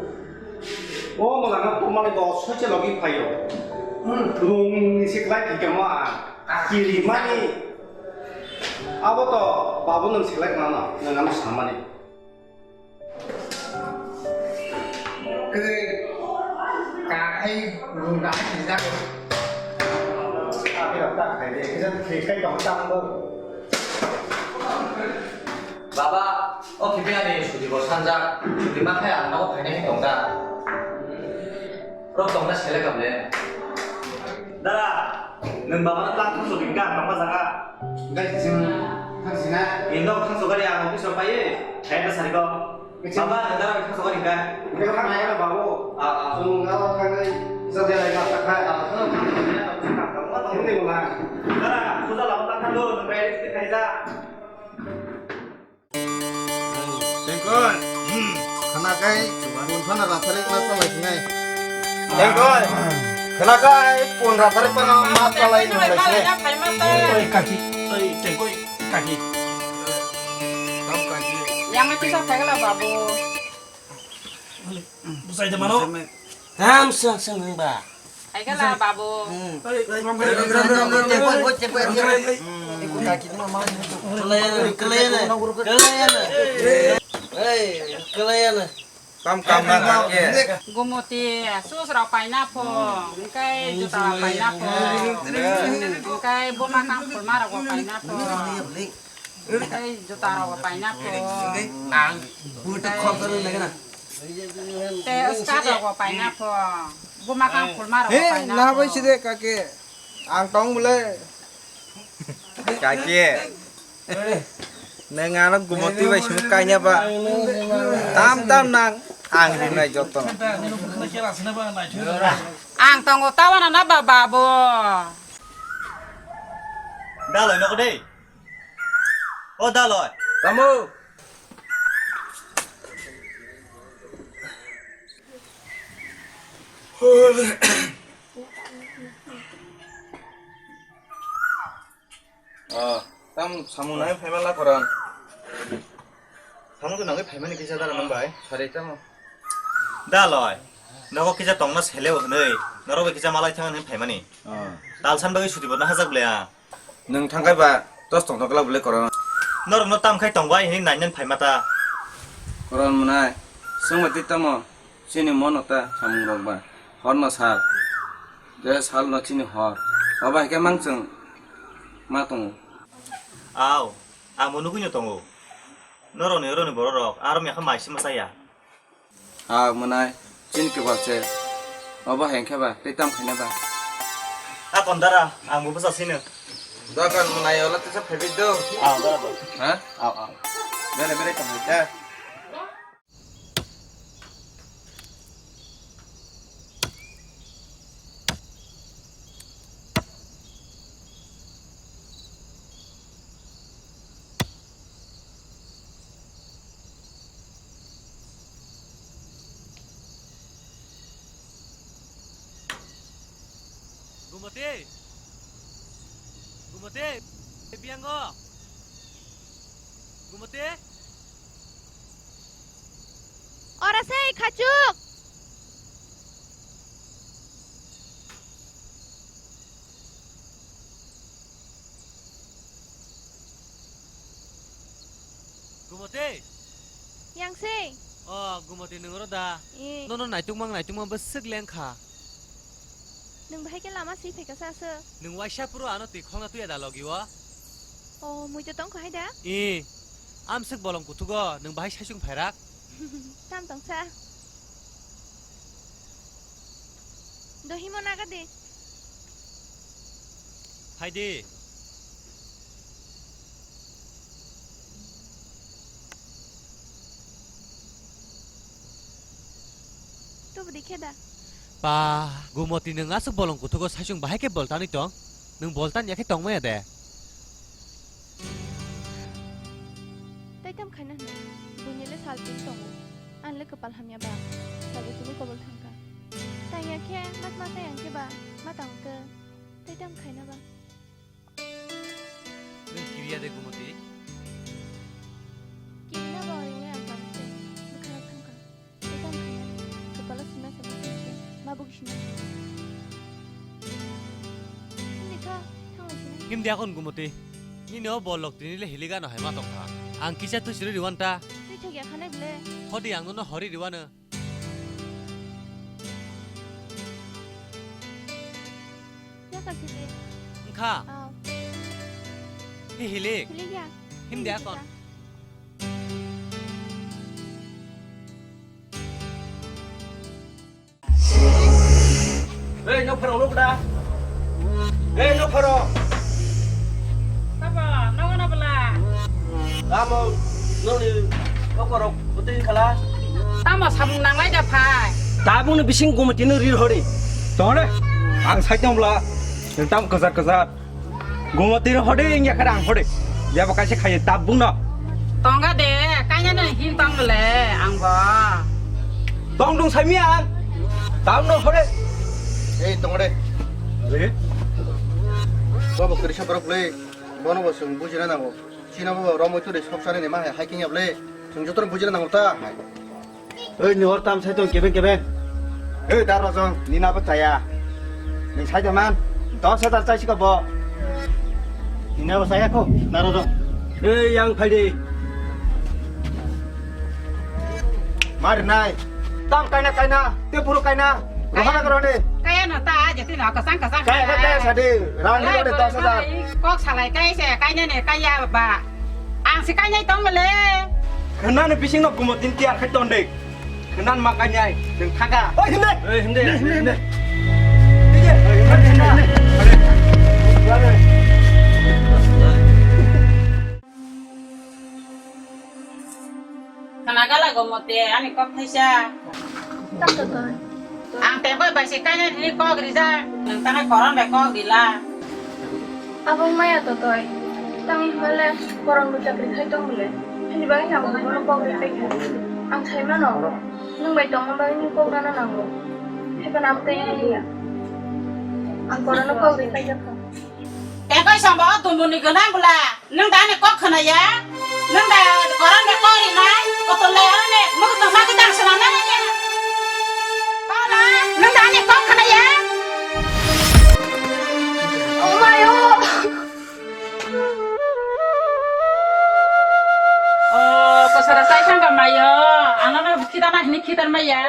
O mala no tomani bo soiche logi phaio. Hmm, rung ni siklai ki kemo a. Kiri mani. Abo to babu nang siklai kana na, nang ano samani. Kiri ka ai rung da ai kijak. Abi rok ta khai de, kijan khai kai tong tang bo. Baba, o khipe ani suti bo sanjak, suti ma khai ang nogo phainai tong da. Rok tong na sele kam le. Dara, nwng baba no tang thangso bini kan tong ma jaga. Gai sing thang sina. Indo thangso gari ang office rok pai, khai ta sari ko. Baba, nwng dara thangso gari ka. Nwng thang na babu. Ah, ah. Nwng dara thang ai sa de lai ka ta khai. Ah, ah. Ini mo na. Dara, puja lama tang thang do, nwng bai ri khai ja. Tengkol. Khana kai, pun khana rathari ma salai sinai. Tengkol. Khana kai, pun rathari pa ma salai nung lai sinai. Oi, kaki. Oi, tengkol, kaki. Tam kaki. Yang itu siapa lah, Babu? Busai de mano. Tam sang sang nang ba. Hai kala, Babu. Hmm. Hey, ram, ram, ram, ram, ram, ram, ram. Hey, hey, hey. Hmm. Kalai na, kalai na, kalai na. Hey, kalai na. Kam, kam na kake. Gumoti, sus rok paina pho, engkai juta rok paina pho, engkai buma kang khulma rok bo paina pho, engkai juta rok bo paina pho. Ang buta khok kar nang na. Te skat rok bo paina pho, buma kang khulma rok bo paina pho. He, na bai side kake. Ang tong bole. Kaki. Neng ano gumoti bai sumuk kanya ba. Tam tam nang ang rinai joto. Ang tongo tawana na ba babo. Daloi noko dei. O daloi. Tamu. Ah, tam samung nangwi phaima la koran. Samung to nangwi phaimani kisa dara nang bai. Sari tamo. Da loi. Nogo kisa tongna seleo hwnwi. Norok bai kisa malai thang hwnwi phaimani. Ah. Talsan bagwi suti bo na hajak le a. Nwng thangkhai ba tos tong tong kla bwle koron. Norok no tam khai tong bai hwnwi nai nang phaima ta. Koron mwnai. Swng bai twi tamo. Chini mono ta samung rok ba horno sal, je salno chini hor, obo hai khe mang chwng ma tongo. Aw, ang bo nugwino tongo. Noroni oroni bororok aro mekha mai se mwchaya. Aw mwnai, chini kwbal se, obo hai khe ba tei tam khaina ba. A kondara, ang bo bwsa sino. Dokan mwnai ola tesa phaibi do. Aw, dara do. Ha? Aw, aw. Bere bere tongwi da. Gumati! Gumati! Biyango! Gumati! Ora sei khachuk. Gumati. Yang sei. O Gumati nwng oro da? Eh. Nono naitukmang naitukmang bwswk lengkha. Nwng bahai khe lama swi phaikha sa aswk? Nwng waisa phuru ano twi khokna tuya da logi o? O, mui to tongkha hai da? Ee, amswk bolong kuthugo nwng bahai saichung phairak? Tam tongsa. Do himo naga de. Phai di. Tubudi khe da? Ba, Gumoti nwng aswk bolong kuthugo saichung bahai khe boltanwi tong? Nwng boltan ya khe tongmaya de? Tei tam khaina hwnwi? Buini le sal tin tongo. Ang le kwpal hamya ba. Sabo tini kobol thangkha. Tang ya khe, mat ma tang ya khe ba, ma tang tw. Tei tam khaina ba? Nwng kiriya de Gumoti? Kirina ba orinai ang tang se, bwkha rok thangkha. Tei tam khaina, kwpalo sima sama tongse, ma bugui sina. Himdi kha, thanglai sina. Himdi akon Gumoti. Nini o bol lok tini le hiliga no hai ma tongkha. Ang kisa twi chwrwi riwan ta. Twi thok ya khanai ble. Hodi ang nono hori riwano. Yakar sidi. Wngkha? Aw. Hi hilik? Hilik ya. Himdi akon. Ei, nok pharo, nok da. Ei, nok pharo. Sabo, nogo na bwla? Tamo, noni okorok bwtwi khala. Tamo samung nanglai da phai. Tabukni bising Gumotino rir hori. Tongre, ang sai tong bwla. Tam kwchar kwchar. Gumotino hode wngya khe ang hode. Yabo kaisa khaye tabukno. Tonga de, kainano hin tong le ang bo. Tong dong saimi ang. Tabukno hode. Ei tong de. Are? Bobo kwrwisa borok le. Bono bo chwng bujina nango. China bo romoi turi sok chari ni ma hai hai khe yable. Nwng jotono bujina nango ta. Oi, ni hor tam sai tong kebeng kebeng. Oi, dar rojong, ni nabo chaya. Nwng sai da man, dos hajar chai sika bo. Ni nabo chaya ko, dar rojong. Oi, yang phai di. Mar nai. Tam kaina kaina, te buru kaina. Rohana karo ni. Kaya no ta, jeti no kasang kasang. Kaya kaya kaya sadi. Rang ni rode dos hajar. Kok salai kai se, kaina ne kaya ba. Ang si kainai tong le. Khwnani bisingno gumo tin tiar khai ton de. Khwnan ma kainai, nwng thangka. Oi, hinde. Oi, hinde, hinde, hinde. Dige. Oi, hinde, hinde. Khwna gala go mote, ani kok thaisa. Tang to toi. Ang tengkoi bai se kainai nini kok rijak, nwng tangwi koron bai kok rila. Abo maya to toi. Tangwi hwnba le koron bo chakri khai tong le. Hini bagwi ang bono kok ri khai kha. Ang sai mano, nwng bai tongma bagwi nini kok rana nango. Haiphano abo tei ya. Ang koron no kok ri khai jak kha. Tei koi samba o dumbuni gwnang bwla, nwng da ani kok khwnaya? Nwng da koron de kok rinai? Kotol lai aro ne, mwkhwtwng ma gwdang swnam nai ya. Kok la, nwng da ani kok khwnaya? O mayo. O, kwsara chai thangkha mayo, ano no khitar na hini khitar maya.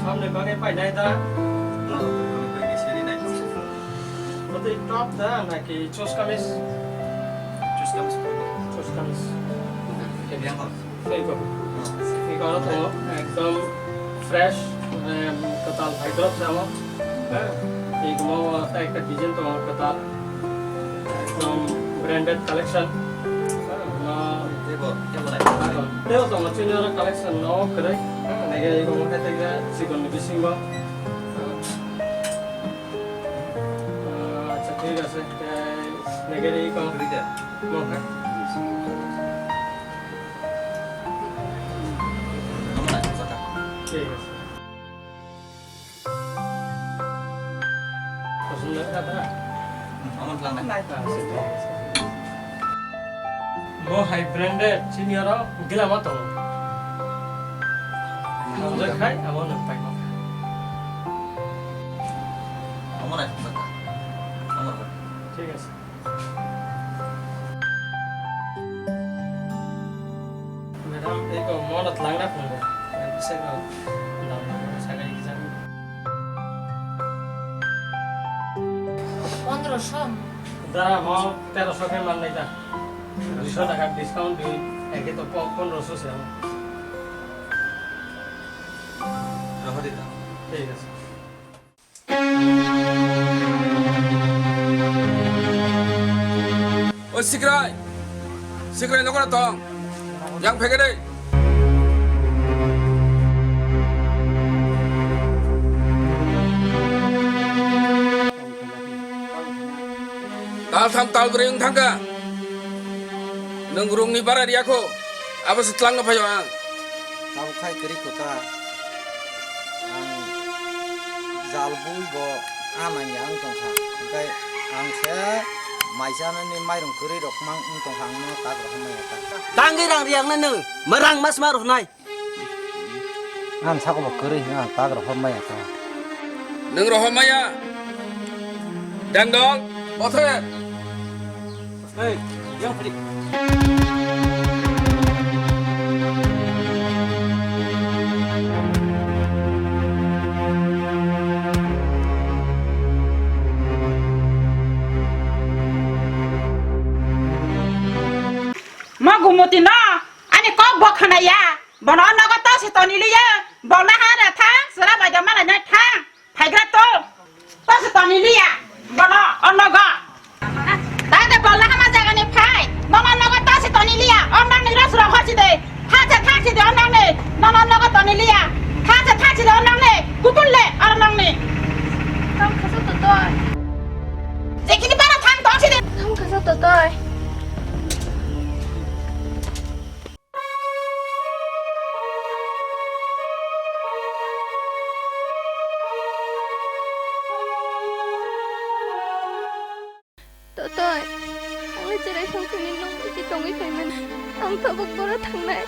Samni bagwi painai da. Bwtwi top da naki chus kamis? Chus kamis. Chus kamis. Yang hor. Ego. Ego aro tongo ekdom fresh, em, kwtal phaidrop se amo. Heh, ego mo ta ekta design tongo kwtal. Ekdom branded collection. Heh, no. Tebo, tebo nai. Tebo tongo chini oro collection no kwrwi. Heh, nege ego mo khe tei sikon ni bisingo. Heh. Acha, thik ase. Tei nege ego. Kwrwi da. Mo khe. Omo nai, kok jata. Thik ase. Posond kha da? Omo tlang nai. Ah, se thik ase. Bo hai branded, chini oro gila ma tongo. Hamjak khai, abo nwng pai ma. Omo nai, kok jata. Omo nai. Thik ase. Madam, eko mono twlangna phungo. Bisai ko dam dam sagai kijang. Pondroso. Dara ho teroso khe mannai da. Duiso taka discount di, eke to po-, pondroso se ho. Rohori da. Thik ase. O Sikrai, Sikrai, nogo tong, yang phege de. Tal tham tal brwi wng thangkha. Nwng rungni bara riyakho, abo se twlangno phaio ang. Tabuk khai kwrwi kho ta. Ang jal bui bo a nangya wng tongkha. Hwnkhe ang se maisa nini mairung kwrwi rok mang wng tongkha, ang no tak rok maya ta. Tangwi rang riyak na nwng, mwrang mas ma rok nai. Ang sako bo kwrwi hwnwi ang tak rohor maya ta. Nwng rohor maya? Dangdol, bother. Hey, yang phri. Ma gumoti no, ani kok bo khwnaya. Bono o nogo to se toni liya. Bono ha re thang, sera bai da malai nai thang. Phaigra to. To se toni liya. Bono o nogo. Ta de bo Chwrai songthani nwng bai se tongwi phaimani. Ang tabuk boro thangnai.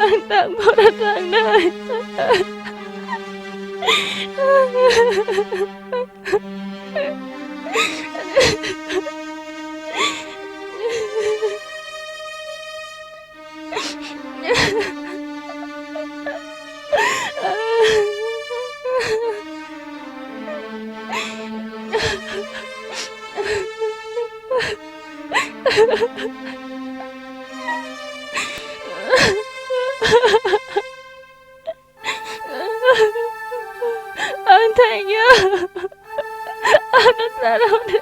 Ang tak boro thangnai. Ang thangya. Ano sarang de.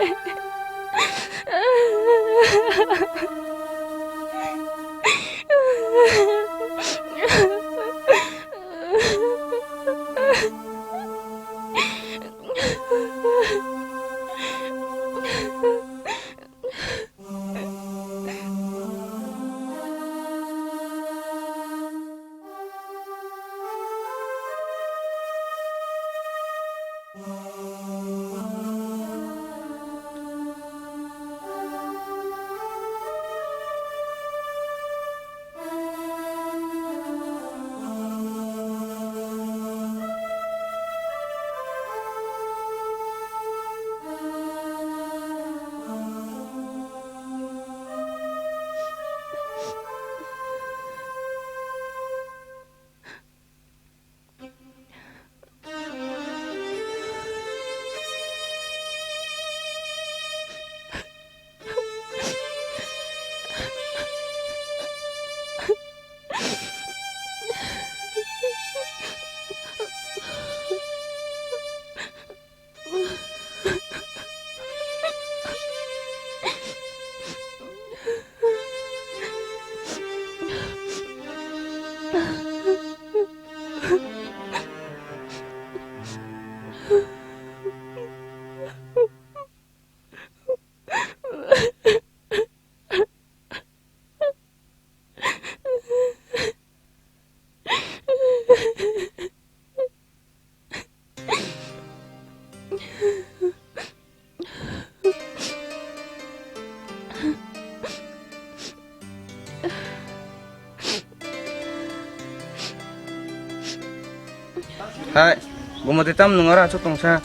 Hai, Gumoti, tam nwng oro aswk tongsa?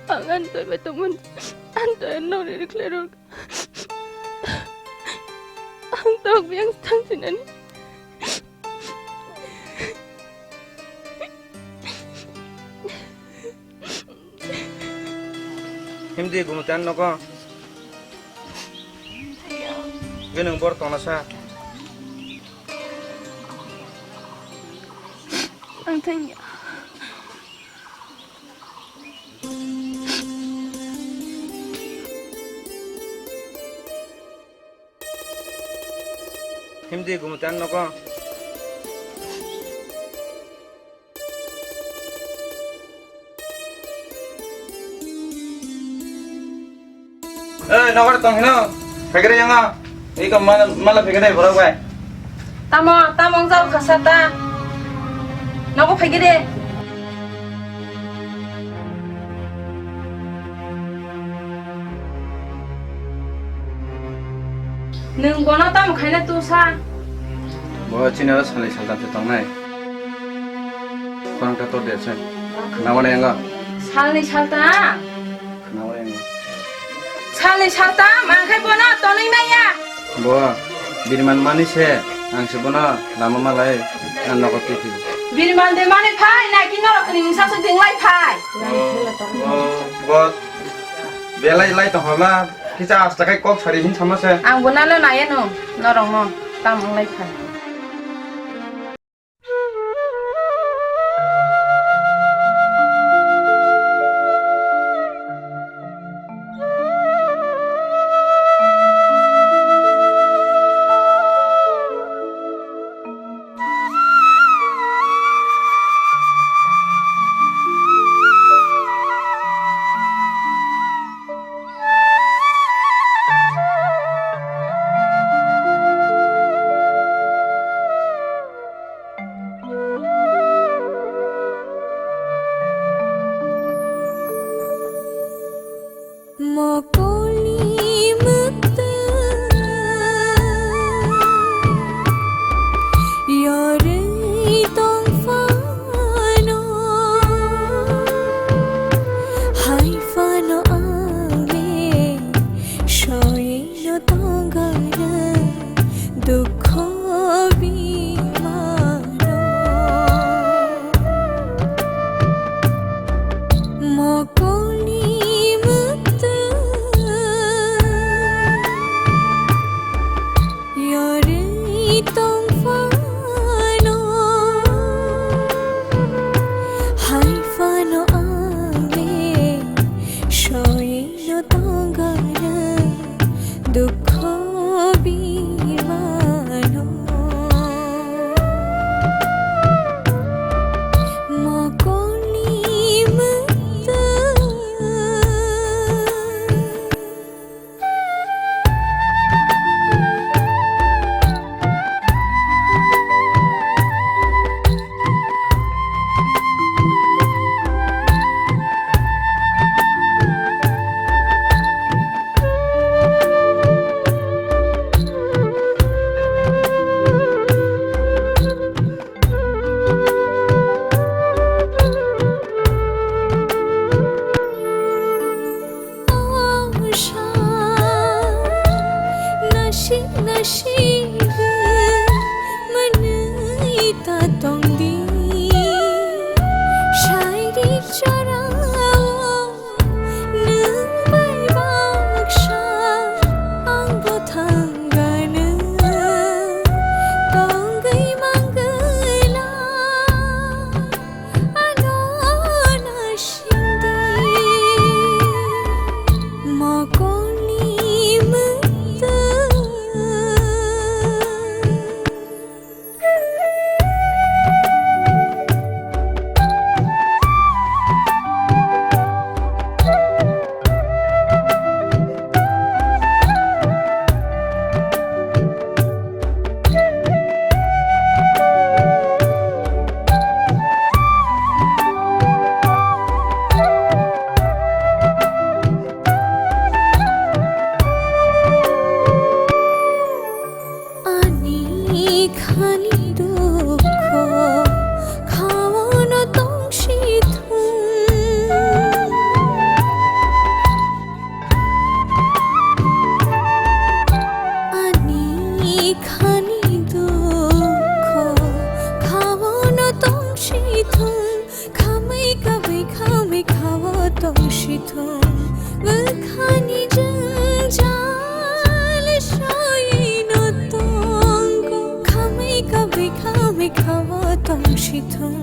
Ang ani toi bai tongmani, ani toi ano nokni rikhlai rwkha. Ang tok biyang thangsinani. Himdi, Gumoti, ani nogo. Hwnkhe nwng bor tongna sa. Ang thangya. Himdi, Gumoti, ani nogo. Oi, nogo tong hino. Phegre yango. Iko mala, mala phegre borok bai. Tamo, tamo wng jao khasa ta. Nogo phegre. Nwng bono tamo khaina tusa? Bo chini oro salni saltam se tongnai. Khorang ta tor de se. Khna wane yango. Salni saltam? Khna wane yango. Salni saltam, ang khai bono tonwi maya. Bo bini man mani se, ang se bono lama malai, ang nogo twi. Biri mande mani phai, nai ki norok ni mungsa se ding lai phai. Oh, oh, bo belai lai tong habla, kisa asta kai kok sari hin sama se. Ang bo nalo nai ano, norok no tam wng lai phai. Mokoli mwtwng yorwi tong phano, hai phano ang le soino tongana dukho bimano. Mokoli mwtwng yorwi tong phano, hai phano ang le soino tongana dukho bimano. Mokoli mwtwng Nasik nasik mwnwi ta tongdi, sairi chorao nwng bai baksa ang bo thangano tongwi mangwla. Ano nasingdi mokoli mwtwng. Ani khani dukho khaono tongsi thung. Ani khani dukho khaono tongsi thung. Khamwi kabwi khamwi khao tongsi thung, bwkhani jwngjal soino tongo. Khamwi kabwi khamwi khao tongsi thung.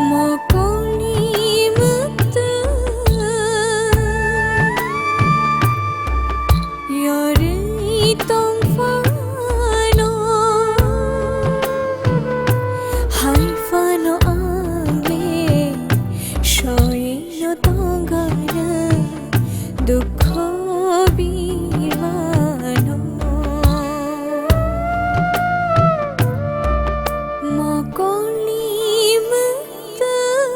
Mokoli mwtwng yorwi tong phano, hai phano ang le soino tongana dukho bimano. Mokoli mwtwng.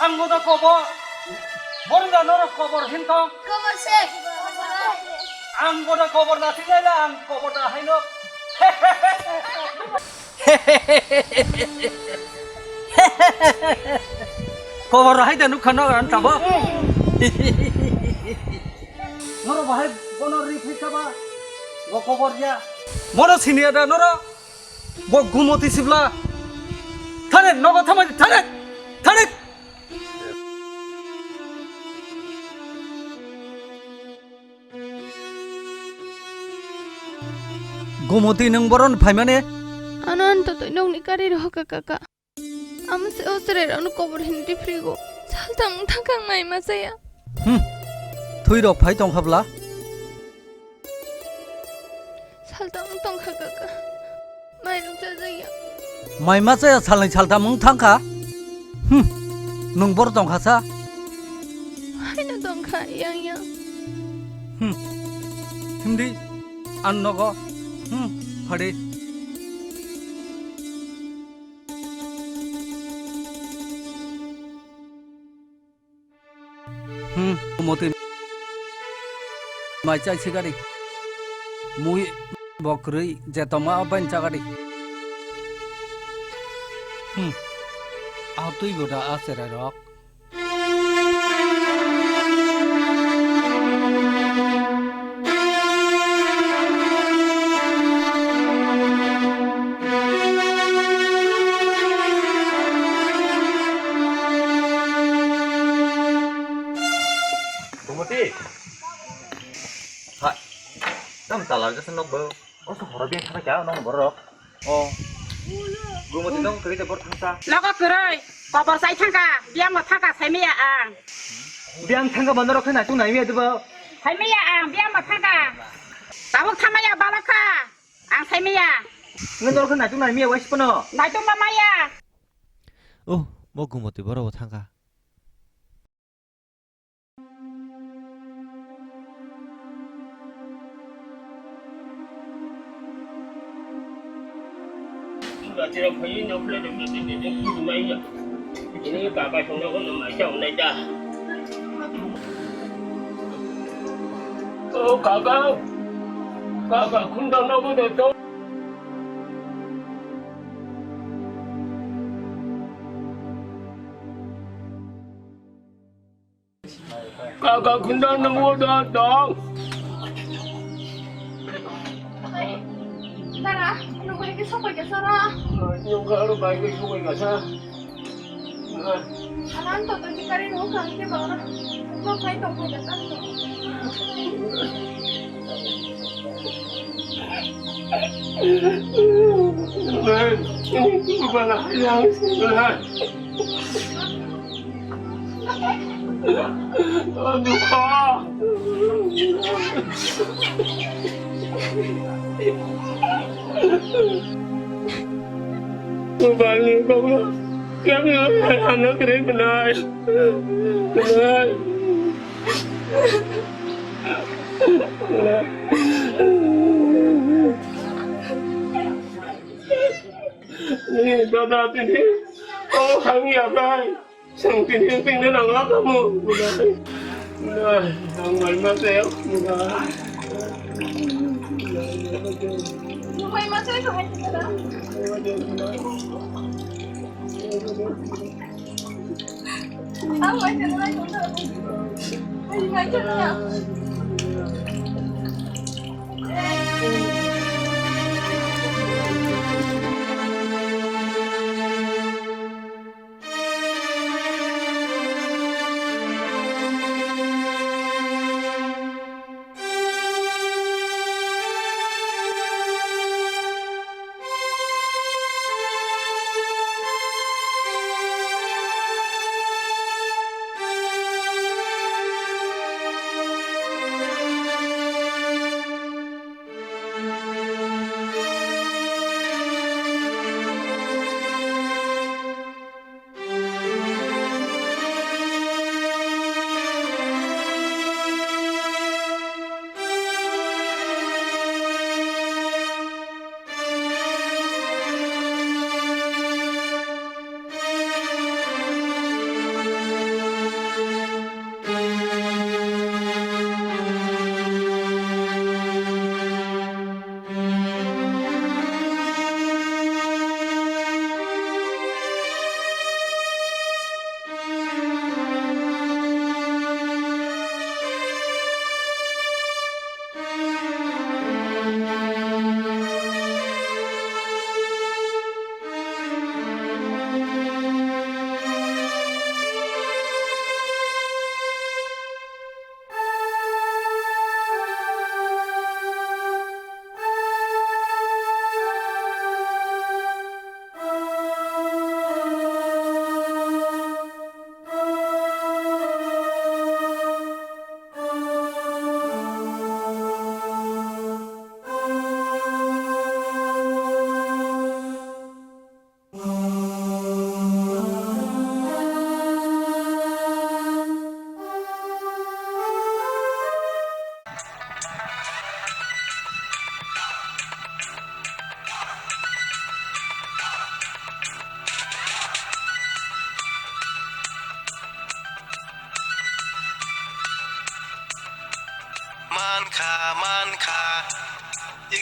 Ang boda kobor. Borok da norok kobor hin tong. Kobor se. Ang boda kobor na sinai la ang kobor da haino. Kobor hai da nukha no an tabo. Norok bahai bono ri phai kha ba. Bo kobor ya. Bono siniya da norok. Bo gumoti sibla. Thane nogo thamani thane. Thane. Gumoti nwng boron phaimani? Ano anto twi nokni kari rohorkha kaka. Amo se o chwrairokno kobor hinwi rifrigo. Saltang wng thangkha ang mai ma chaya. Hmm. Thwirok phai tongkha bwla? Saltang wng tongkha kaka. Mairung chajakya. Mai ma chaya salnwi saltham wng thangkha. Hmm. Nwng bor tongkha sa? Haino tongkha yang yang. Hmm. Himdi. An nogo. Hmm. Phadi. Hmm, motwi mai chai sigari. Mui bokrwi je tongma o bai chagari. Hmm. A twi boda a cherai rok. Gumoti. Hai. Tam talar jasa nok bo. O to horo biang thangkha kya nok borok. O. Gumoti nong kwrwi de bor thangsa. Nogo kwrwi. Kobor chai thangkha. Biang no thangkha saimaya ang. Biang thangkha ba norok khe naitung naimaya debo. Saimaya ang biang no thangkha. Tabuk thamaya balokha. Ang saimaya. Nge norok khe naitung naimaya wais pono. Naitung ba maya. Oh, bo Gumoti borok bo thangkha. O kaka, kaka khunda nogo de to. Kaka khunda nang wo da dong. Dara, nung bai ke sopai ke sara. Nung ka aro bai ke sopai ka sa. Anan to tong kari ro kan ke ba. Ko kai to ko da kan to. Bana yang sila. Aduh, Kak. Bani kau yang anak keren kenal. Kenal. Ni dada tini. Oh, kami apa? Sang tini yang tinggal nang apa mu? Mulai. Mulai. Nang mai ma teo. Mulai. Nang mai ma teo, hai kita.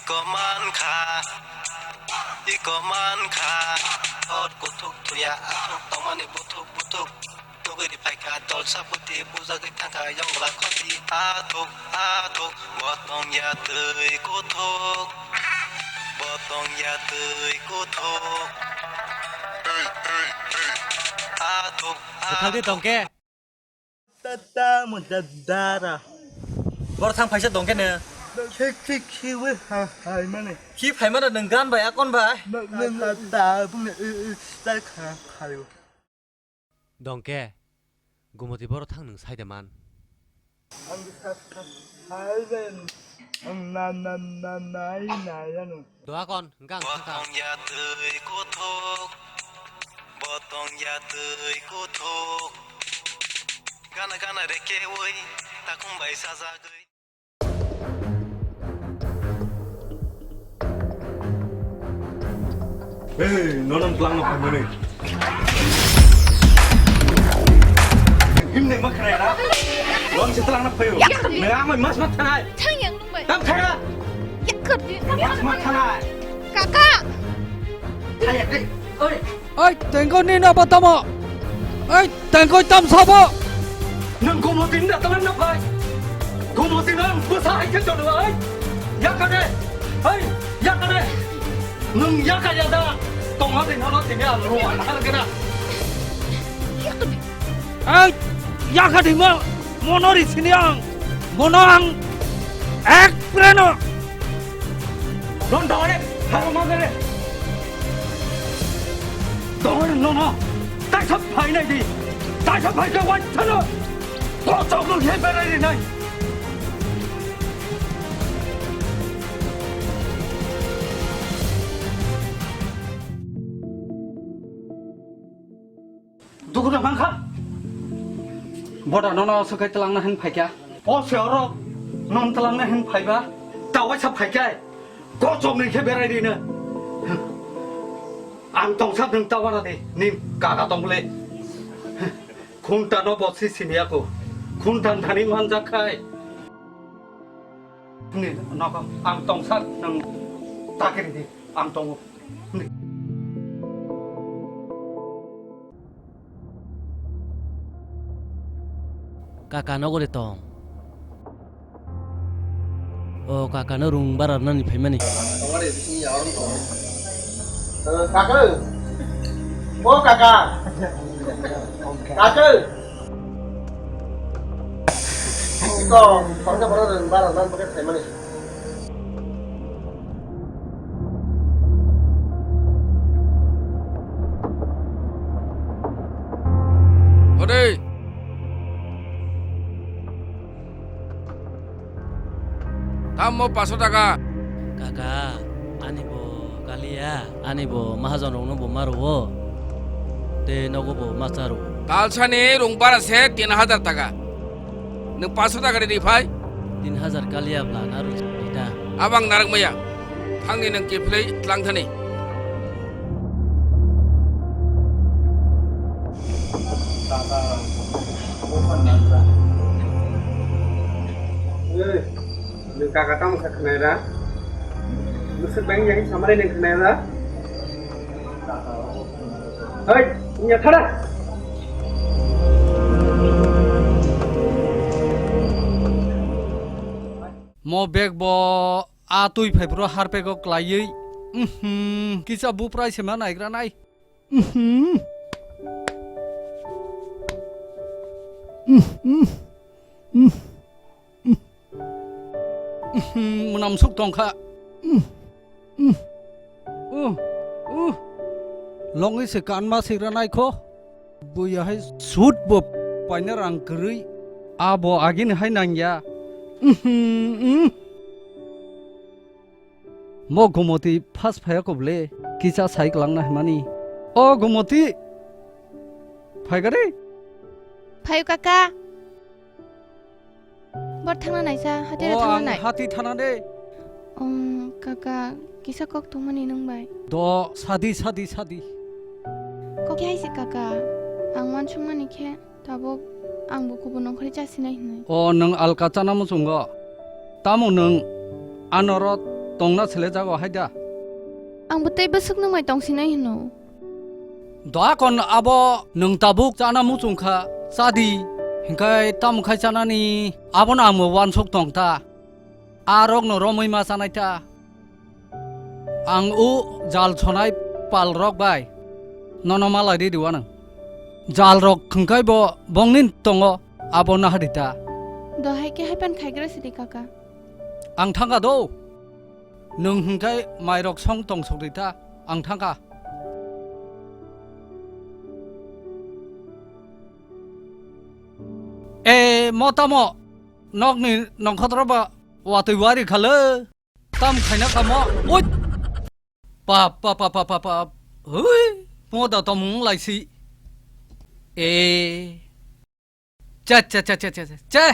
Iko mankha, iko mankha, hor kuthuk tuya athuk tongmani buthuk buthuk. Tuguri phaikha dolsa puti bujagwi thangkha yongla khoti. Athuk, athuk, botong ya twi kuthuk, botong ya twi kuthuk. Athuk, athuk. Tongke. Tata mo dadara. Bor thang phaisa tongke ne. Thik thik khiwi ha hai mane. Khi phai mane nwng gan bai akon bai. Tata bung ne ta kha khayo. Dongke, gumoti boro thang nwng sai de man. Ang sa sa hai ben. Ang na na na nai nai ano. Doa kon, hingka ang saka. Botong ya twi kuthuk, botong ya twi kuthuk. Gana gana reke oi, takung bai sajagwi. Hey, nono twlang no phaimani. Himne ma khnai na? Lon se twlang no phaio. Yak kar di. Me amai mas ma thanai. Thang yang nung bai. Tam thaya. Yak kar di. Mas ma thanai. Kaka. Thaya dei. Oi. Oi, tengko ni na ba tamo. Oi, tengko tam sabo. Nang gumoti na twlang no phai. Gumoti nang bwsa hai khe cholo ai. Yak kar de. Hai, yak kar de. Nwng yakha ya da? Tongha de nono tini ang ruwa thar gena. Yakha de. Ei, yakha de ma, mono ri sini ang. Mono ang ek preno. Don dore, haro ma gere. Dore nono. Tai sab phai nai di. Tai sab phai ke wan chalo. Ko chok lo ye berai ri nai. Dukhu no mankha. Boda nono swkhai twlangna hin phaikha. O se oro non twlangna hin phaiba. Tawai sa phaikha. Kochok ni khe berai rino. Ang tongsa nwng tawara de. Nim kaka tongle. Khunta no bo si siniya ko. Khunta thani manjak khai. Ni nogo ang tongsa nwng takiri di. Ang tongo. Ni. Kaka nogo de tong. O kaka no rung bara nani phaimani. Kaka. O kaka. Kaka. Iko, kono kono rwng bara nang pakai phaimani. Hode. Tammo paso taka. Kaka, ani bo kaliya, ani bo mahajon rokno bo maro o. Te nogo bo macharo. Talsani rung bara se tin hajar taka. Nwng paso taka ri phai. Tin hajar kaliya bla na rung ta. Abang narang maya. Thangni nwng kiphilwi tlang thani. Nwng kaka tamo khe khnaira? Nwswk bai wngya khe samani nwng khnaira? Hoi, wngya thara. Mo bag bo a twi phai phuru harpego klaiwi. Mhm, kisa buprai se ma naigra nai. Mhm. Mhm. Mhm. Mhm. Mwnam suk tongkha. Mhm. Mhm. Uh, uh. Longwi se kanma sigra naikho. Buya hai sut bo paina rang kwrwi. Abo agini hai nangya. Mhm, mhm. Mo Gomoti phas phaya kobole, kisa sai kwlangna hwnmani. O Gomoti! Phaikha de? Phaio kaka. Bor thangna naisa, hati o, thangna ang nai. Hati thana de. Um, kaka, kisa kok tongmani nwng bai. Do, sadi, sadi, sadi. Kok hai se kaka, ang wansukmani khe. Tabuk ang bo kubun nongkhorwi chasinai hwnwi. O, nwng alka chana muchungo? Tamo nwng anoro tongna sele jago hai da. Ang bo tei bwswk nung mai tong sinai hino. Doa kon abo nwng tabuk chana muchung kha, chadi. Hinkhe tamo khai chanani abono ang bo uansuk tong ta. A rokno romwi ma chanai ta. Ang o jal sonai pal rok bai nono malai ri rw anw. Jal rok khwngkhai bo bongni tongo abo nahari ta. Dohai khe hai phan khaigra sidi kaka. Ang thangkha do. Nwng hwnkhe mairok song tong sok di ta, ang thangkha. E, mo tamo, nokni nongkhotro ba watwi wari khalo. Tam khaina kamo, oi! Pap, pap, pap, pap, pap, pap. Hui, mo da tomung laisi. E. Cha, cha, cha.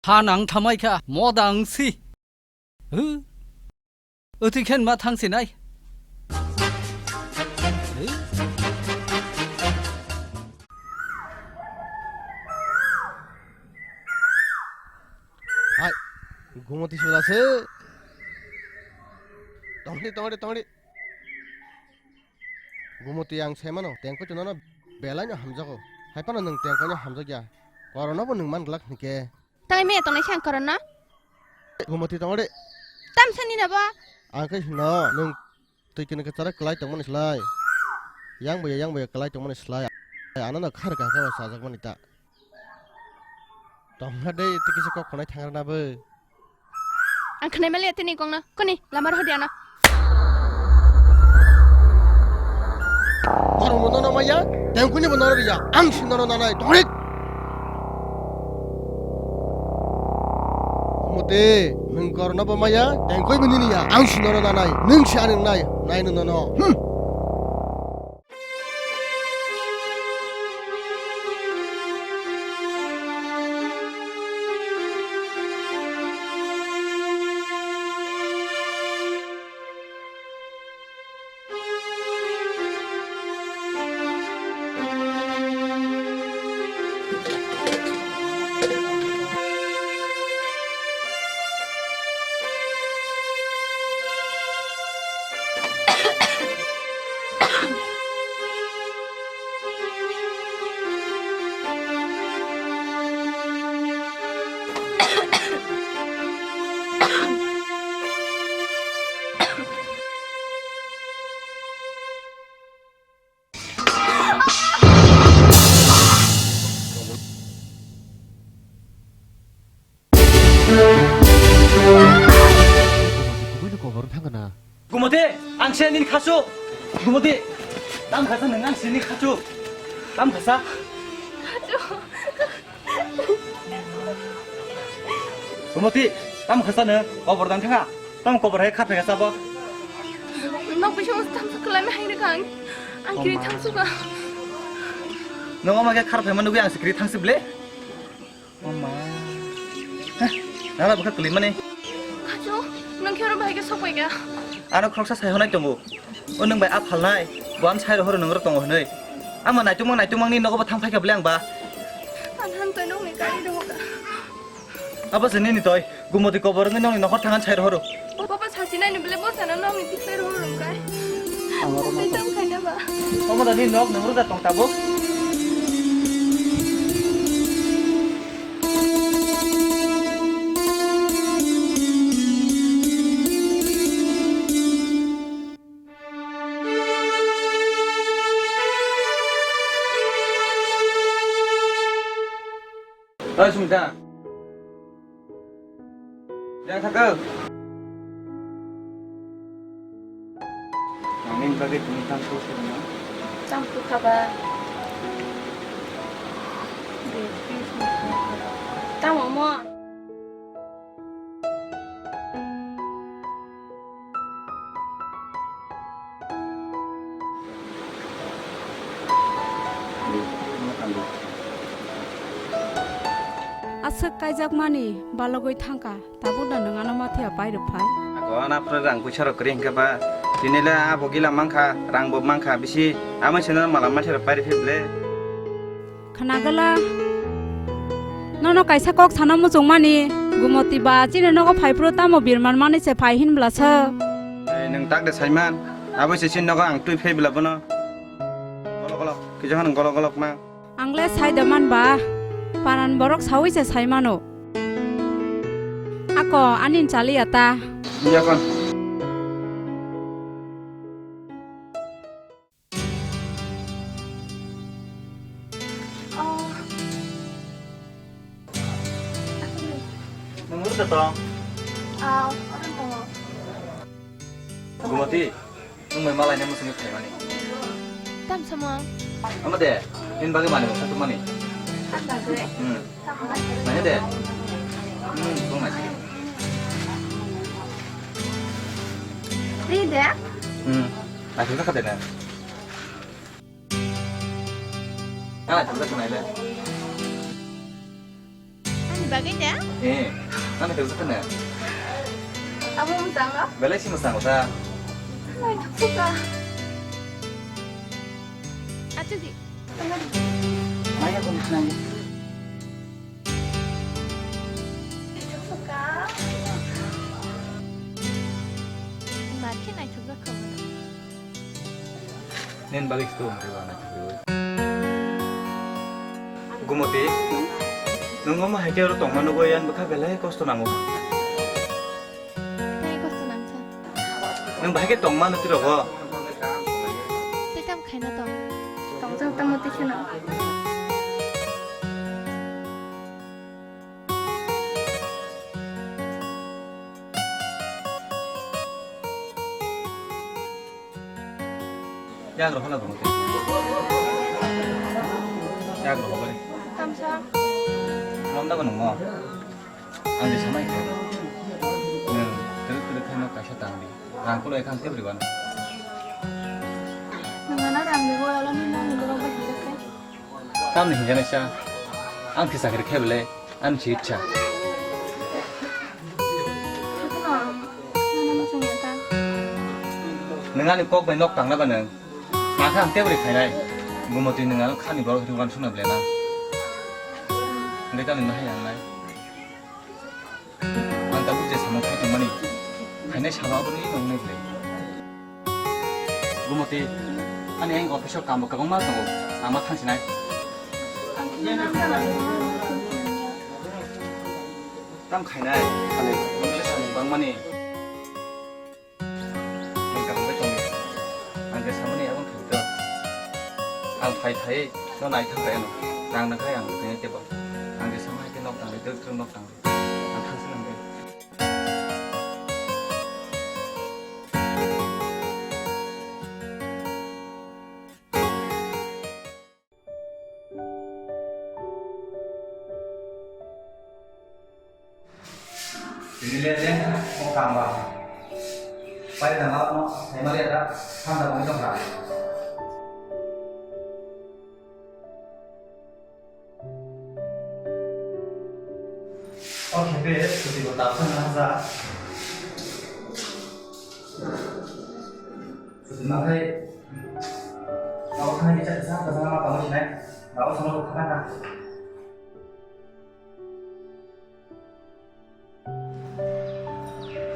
Ha nang thamai kha, mo da ang si. Huh? Uti khen ma thang sinai. Huh? Hai, gumoti sula se. Tongdi, tongdi, tongdi. Gumoti ang sai mano, tengko chunono belai no hamjago. Hai phano nwng tengko no hamjakya. Korona bo nwng man glak hwnke. Tei me tongnai sang korona? Gumoti tongde. Tam sani na ba? Ang khe hino, nwng twi kini kwcharo kwlai tongmani slai. Yang boya, yang boya kwlai tongmani slai. Ano no khar kha kha sajak mani ta. Tongna de tiki se kok khonai thangra na bo. Ang khnai mali atini kongna. Kuni, lamar hodi ano. Oro mo nono maya, tengkuni bo noro ya. Ang si nono nanai, tongrik. Mote, nung kor no bo maya, tengkoi bo nini ya. Ang si nono nanai, nung si anung nai, nai no nono. Hmm. Gumoti, ang se nini khasu. Gumoti, tam khasa nung ang se nini khasu. Tam khasa. Gumoti, tam khasa nung kobor dang thanga. Tam kobor hai kha phega sabo. Nok bising tam sa kelai hai rikang. Ang kiri thang suka. Nung ama ke khar phema nugui ang se kiri thang sible. Oma. Hah, nana bwkha kwlwi mani. Khachu, nwng khe oro bahai khe sokbai kha? Ano khoroksa sai hwnai tongo. O nwng bai a phalnai, bo ano sai rohoro nwng oro tongo hwnwi. Ama naitukmang naitukmangni nogo bo thang phai kha bwle ang ba. Ang han twi nokni kari rw kha. Abo se nini toi, Gumoti kobor wngwi nokni nokhor thang ano sai rohoro. Bo, bo, bo sasi nai ni bwle bo sana nokni thik sai rohoro wngkai. Ang oro tei tam khaina ba. Omo da ni nok nwng rwjak tong tabuk. Oi, Sumita. Yang thangkha. Nangni bagwi tini tangkhu sirma. Tangkhu khaba. Tamo mo. Aswk kaijakmani balogwi thangkha, tabukno nwng ano mathiya pairwk phai? Ako, ano aphuru rang puisa rok kwrwi hwnkhe ba, tini le abo gila mankha, rang bo mankha, bisi amai seno mala mathiya rok pairwi phai ble. Khna gala. Nono kaisa kok sana muchungmani, Gumoti ba chini nogo phai phuru tamo birman mani se phai hin bwlasa. Nwng tak de saiman, abo se sin nogo ang twi phai bwla bono. Golok golok, kisa hwnwi golok golok ma. Ang le sai da man ba, paran borok saui se sai mano. Ako anin chali ata. Iya kon. Oh. Nwng rwkha tong? Ah, orang tongo. Gumoti, nwng mai malai nai mwswngwi phaimani. Tam samung. Ama de, nini bagwi manwi mungsa tubumani. Ang bagwi? Hmm. Nai de. Hmm, tong nai. Ri de? Hmm. Naithok kha de na. Ang naithok kha nai le. Ani bagwi de? Eh, ang naithok kha na. Amo mwsang no? Belai si mwsang ta. Naithok kha. Achu di. Maya ko nai. Mar khe naithokjak kha bo. Nini bagwi se tong twi ba naithok twi. Gumoti, nwng omo hai khe oro tongma nugwi ani bwkha belai kosto nango. Tei kosto nangsa. Nwng bahai khe tongma nw twi rogo. Tei tam khaina tong. Tongsa tamo twi kheno. Yang rohana gumoti. Yang rohana. Tamsa. Ronda ko nungmo. Ang de samai khe. Nung teruk teruk khe no kaisa tang di. Rang kulo ekha ang tebri bana. Nung ana rang di bo alo ni nang ni borok bai hijak khe. Tamni hinjani sa. Ang khe chakri khe bele ani si ichha. Nung ani kok bai nok tangna ba nung. Nakha ang tebri khainai. Gumoti nung ano khani borok hitung kan suna bele na. Ngai tamni nahai ang nai. Ang tabuk je samung khai tongmani, phainai salo aboni nongnai bwlai. Gumoti, ani ang office o kamo kwbangma tongo, ang ma thangsinai. Tam khainai, ani office o samung bangmani. Ang kaham bai tongo. Ang khe samani abang khaito. Ang phai phai no naithok bai ano. Rang nakhai ang khaina tebo. Ang khe sama hai khe nok tangri, twk twk nok tangri. Ang thangsi nang khe. Tini le le, o kamba. Pai na ma no, hai mari ada, thanda bang dong ha. O khepe, suti bo tapsa na ja. Suti na hai. Nao thani cha cha ka jana ma tamo sinai. Nao sama ko khana.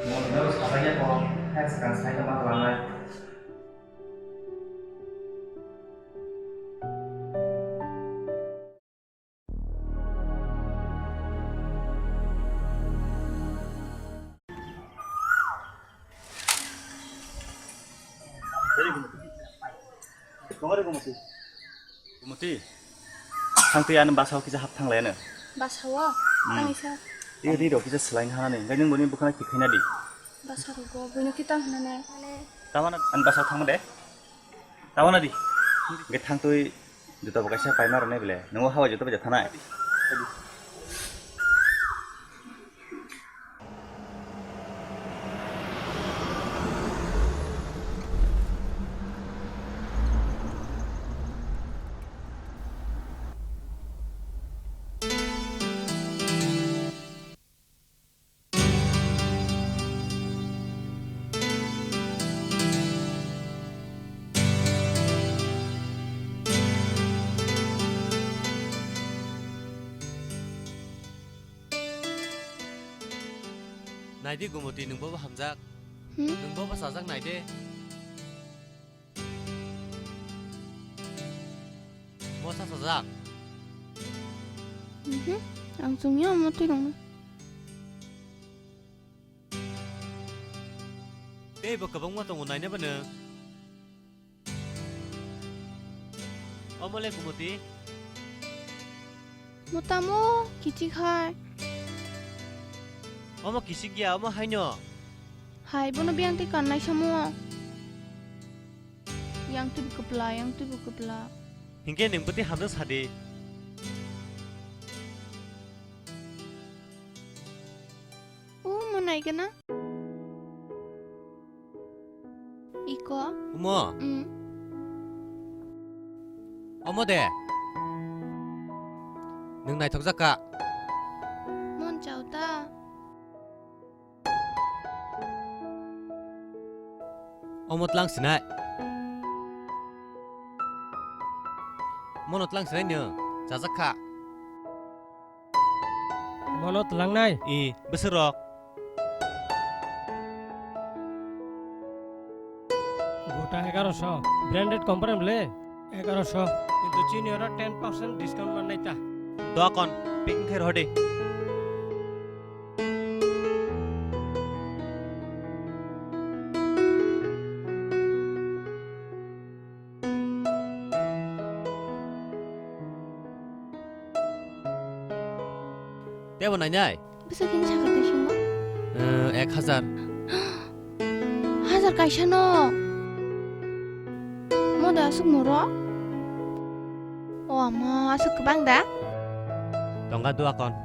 Mo nao sa ya ko. Hai sa kan sai ka ma la nai. Gumoti, thang twi ani basa o kisa hap thang lai ano. Basa o? Hmm. Thang isa. Tei ri rok kisa swlai na hanani, hingke nwng boni bwkhano tikhaina di. Basa rogo, buino kitang hinane. Tamana, ani basa o thangma de. Tamana di. Hingke thang twi Juta bo kaisa paima rwnai bele. Nungo habai juta bai thanai. Naidi Gumoti, nwng bobo hamjak. Hmm? Nwng bo bwsajak nai de. Mosa sajak. Mhm. Ang chwngya omo twi rwngno. Tei bo kwbangma tongo naina bwno. Omo le Gumoti. Mo tamo kichik hai. Omo kichik ya, omo haino. Hai, bono biyang tei kannai samo. Yang twi bo kwpla, yang twi bo kwpla. Hinkhe nwng bwtwi hamjak sadi. O, mo naigana. Iko. Omo. Mm. Omo de. Nwng naithokjak kha. Mon chao ta. Omo tlang sinai. Mono tlang sinai nwng. Chajak kha. Bono twlangnai? I, bwswk rok? Gota egaroso. Branded company bwle egaroso. Kintu chini oro ten percent discount mannai ta. Doa kon, packing khe rohor di. Tebo nainai? Bwswk hini sakha tei singo? Eh, ek hajar. Hajar kaisa no? Moda aswk moro? O ama, aswk kwbang da? Tongga dua kon.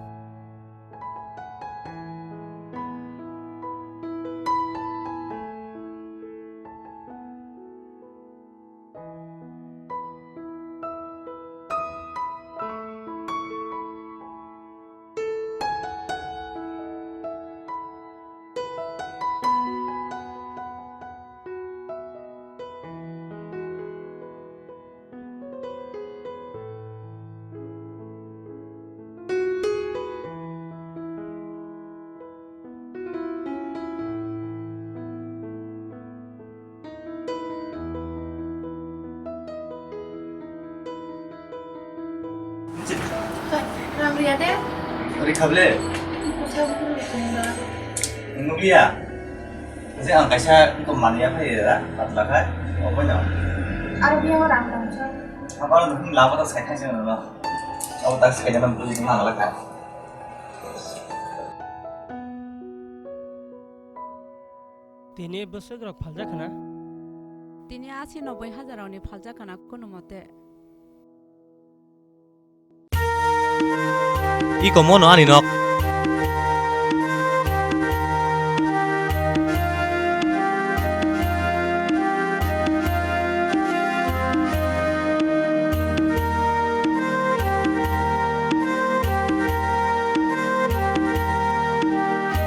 Rang riya de? Ori khable? Nungya. Je ang kaisa ko mania phai ra, patla khai. Obo no. Aro biya rang rang sa. Apa nung lama ta sai khai jeng no. Obo ta sai jeng no bujui ma la khai. Tini bwswk rok phaljak khna? Tini asi noboi hajar rokni phaljak khna kono mote. Iko mono ani nok.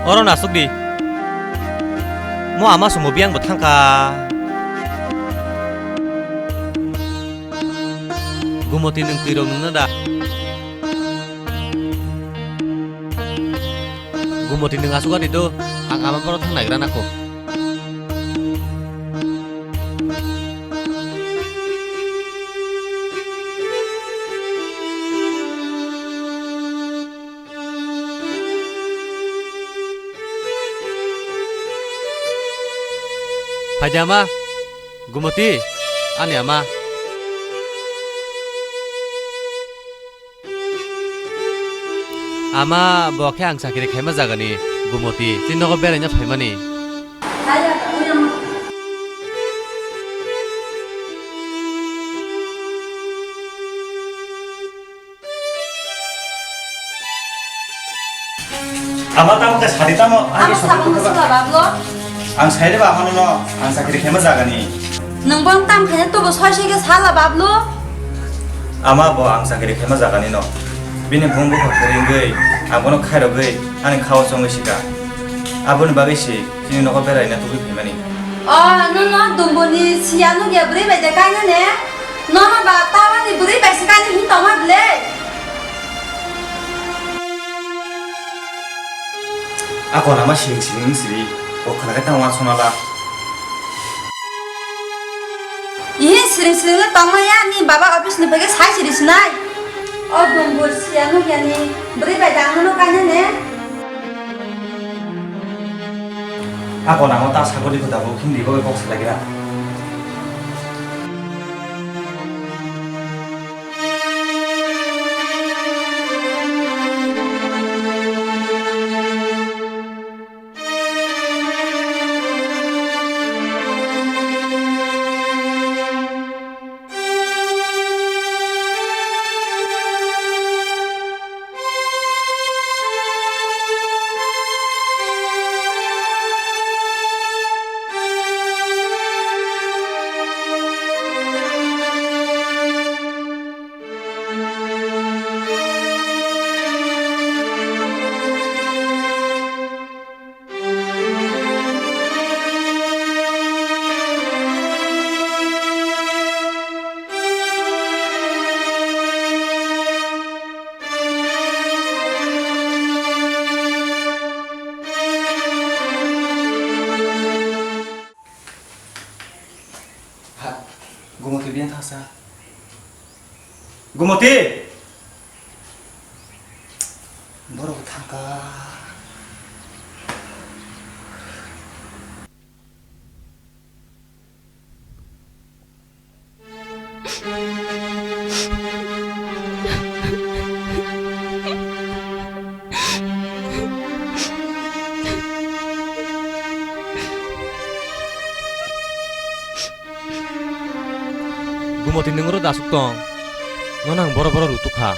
Oro nasuk di. Mo ama sumo biyang bo thangkha. Gumoti nwng twirok nungna da? Gumoti nwng asuk adi do, ang ama boro thang naigra nako. Phaidi ama, Gumoti, ani ama. Ama bo khe ang chakri khaima jagani Gumoti, tei nogo beraina phaimani. Ama tamo khe sadi tamo, ani Amo sadi sabang tamo. Sula bablo. Ang saide ba amano no, ang chakri khaima jagani. Nwng bong tam khaina tubo soi soi khe sala bablo. Ama bo ang chakri khaima jagani no. Bini bung bukha kwrwngwi, ang bono khairogwi, ani khao chongwi sika. Aboni bagwi si, chini nogo beraina tubui phaimani. O, nwng no dumboni siya nukya bwrwi bai de kainane? Nono ba tawani bwrwi bai se kainwi hin tongma bwle? Akon ama sing sing siri. Bo khwlai khe tamo uansukna la. Ihi siring siring le tongmaya ni baba office ni phaikhe sai siri sinai. O dumbur siya nukya ni bwrwi bai dangno no kainane. Ako namo ta sagodi kho tabuk hindi bo kok salai gira. Ha, Gumoti biyang thangsa. Gumoti! Borok thangka. Gumoti, nwng oro da aswk tong? Nono ang boro boro rutuk kha.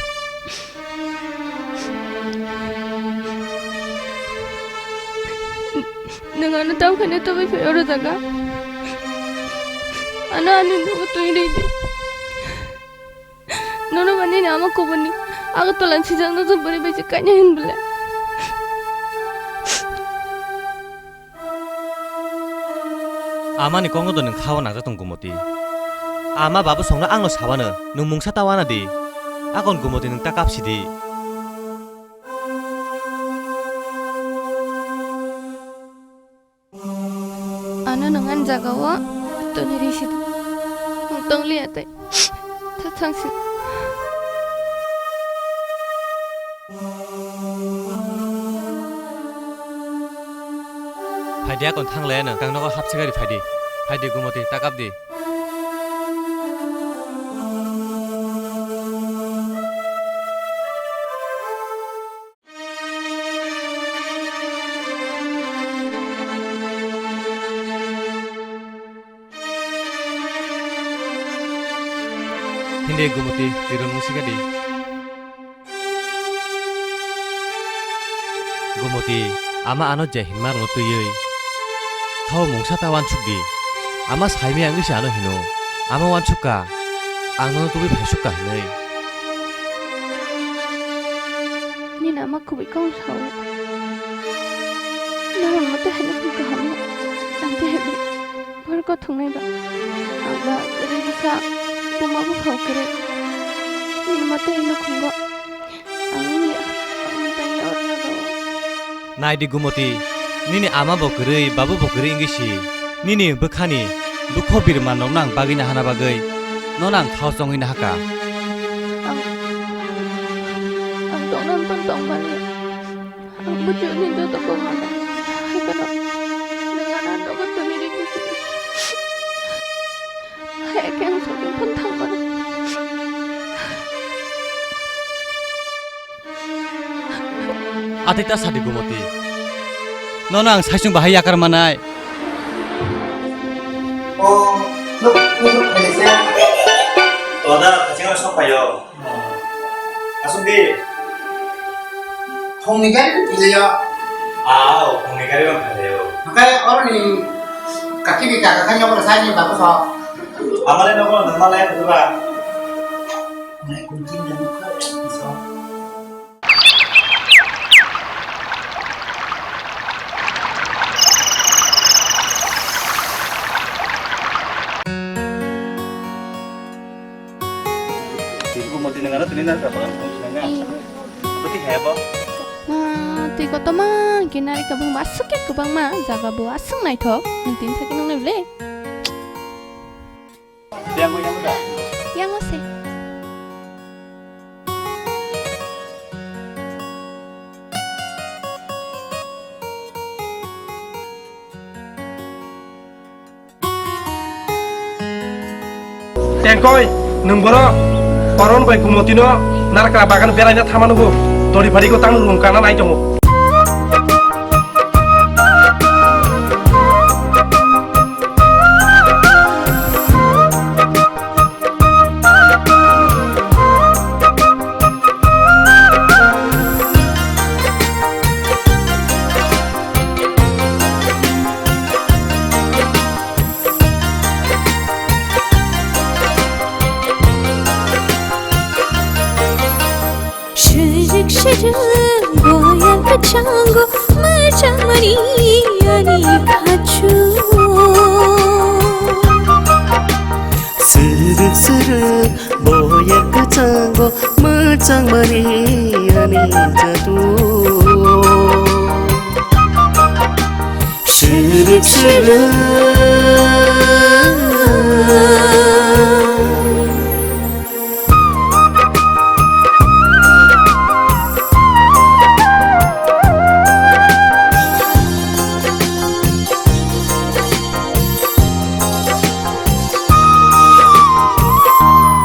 Nwng ano tamo khaina tubui phai oro jaga. Ano ani nogo twi rwi di. Nono ba nini ama kubuni Agartala ni sijak no jobori bai se kanya hin bole. Amani kok no do nwng khao nangjak tong Gumoti. Ama babu songno angno sawano, nwng mungsa ta wana di. Akon Gumoti nwng ta kapsi di. Ano nwng ani jagao toni risi di. Nwng tong liya tei. Tha thang si. Phaidi, akon thang laya no, kang nogo hapsi gari phaidi. Phaidi Gumoti, ta kap di. Hindi Gumoti, tiro nung sika di. Gumoti, ama ano je hinma rwno twiwi. Thao mungsa ta wansuk di. Ama saimaya wngwi se ano hino. Ama wansuk ka. Ang nono tubui phaisuk ka hinwi. Nini ama kubui kok sao. Nono mote haino phung kaham. Ang te hebi. Borok thungnai ba. Ang ba kwrwi bwsa buma buphang kwrwi. Nini mote hino khungo. Ang ni ang tangya oro jaga o. Nai di Gumoti, nini ama bo kwrwi, babu bo kwrwi wngwi si. Nini bwkhani dukho birman rokno ang bagwi nahana bagwi nono ang khao chongwi nahaka. Ang, ang tongna tong tong mani. Ang buchuni joto kok mano. Hai kono. Nang ano nogo toni ri kusi. Hai khe ang sokin phone thang mano. Atita sadi Gumoti. Nono ang saisung bahai yakar manai. O, nuk nuk nuk khailai se. Oda, kaching sok payo. Asuk di. Phungni gari phailaio. Ah, phungni gari bang phailaio. Hwnkhe oroni kaki bi kaka khe nokora saini babu so. Amale nokora nangmalai pura. Nai kunting dan nokora so. Ibu mau tinang ada tuh, ini ada apa? Putih heboh. Ma, twi kotorma hwnkhe narikha bumung aswk khe kwbangma, jaga bo aswk naithok, nwng tini thakhe nuknai bwle. Yango, yango da? Yango se. Tengkoi, nwng boro Koron bai Kumotino narikra bagan beraina thama nugo. Dori phari ko tang rung kana nai tongo. Shirik shirik boya kachango, machang mani ani khachu. Siruk siruk boya kachango, machang mani ani jadu. Siruk siruk.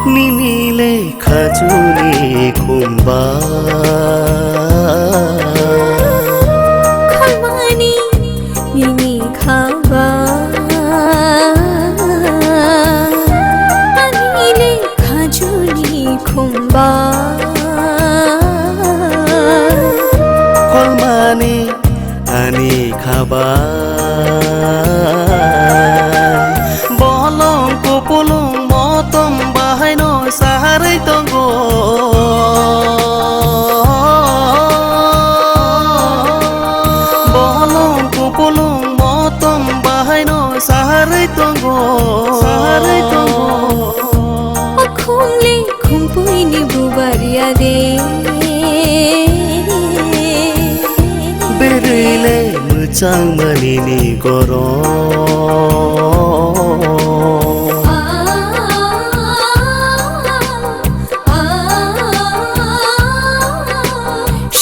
Nini le khajuni khumba. Khalmani nini khaba. Ani le khajuni khumba. Khalmani ani khaba. Bolong kupulung motom bahaino saharwi tongo. Bolong kupulung motom bahaino saharwi tongo. Saharwi tongo. Okhumli khumpuini bubaria de. Berwile mwchang manini gorom.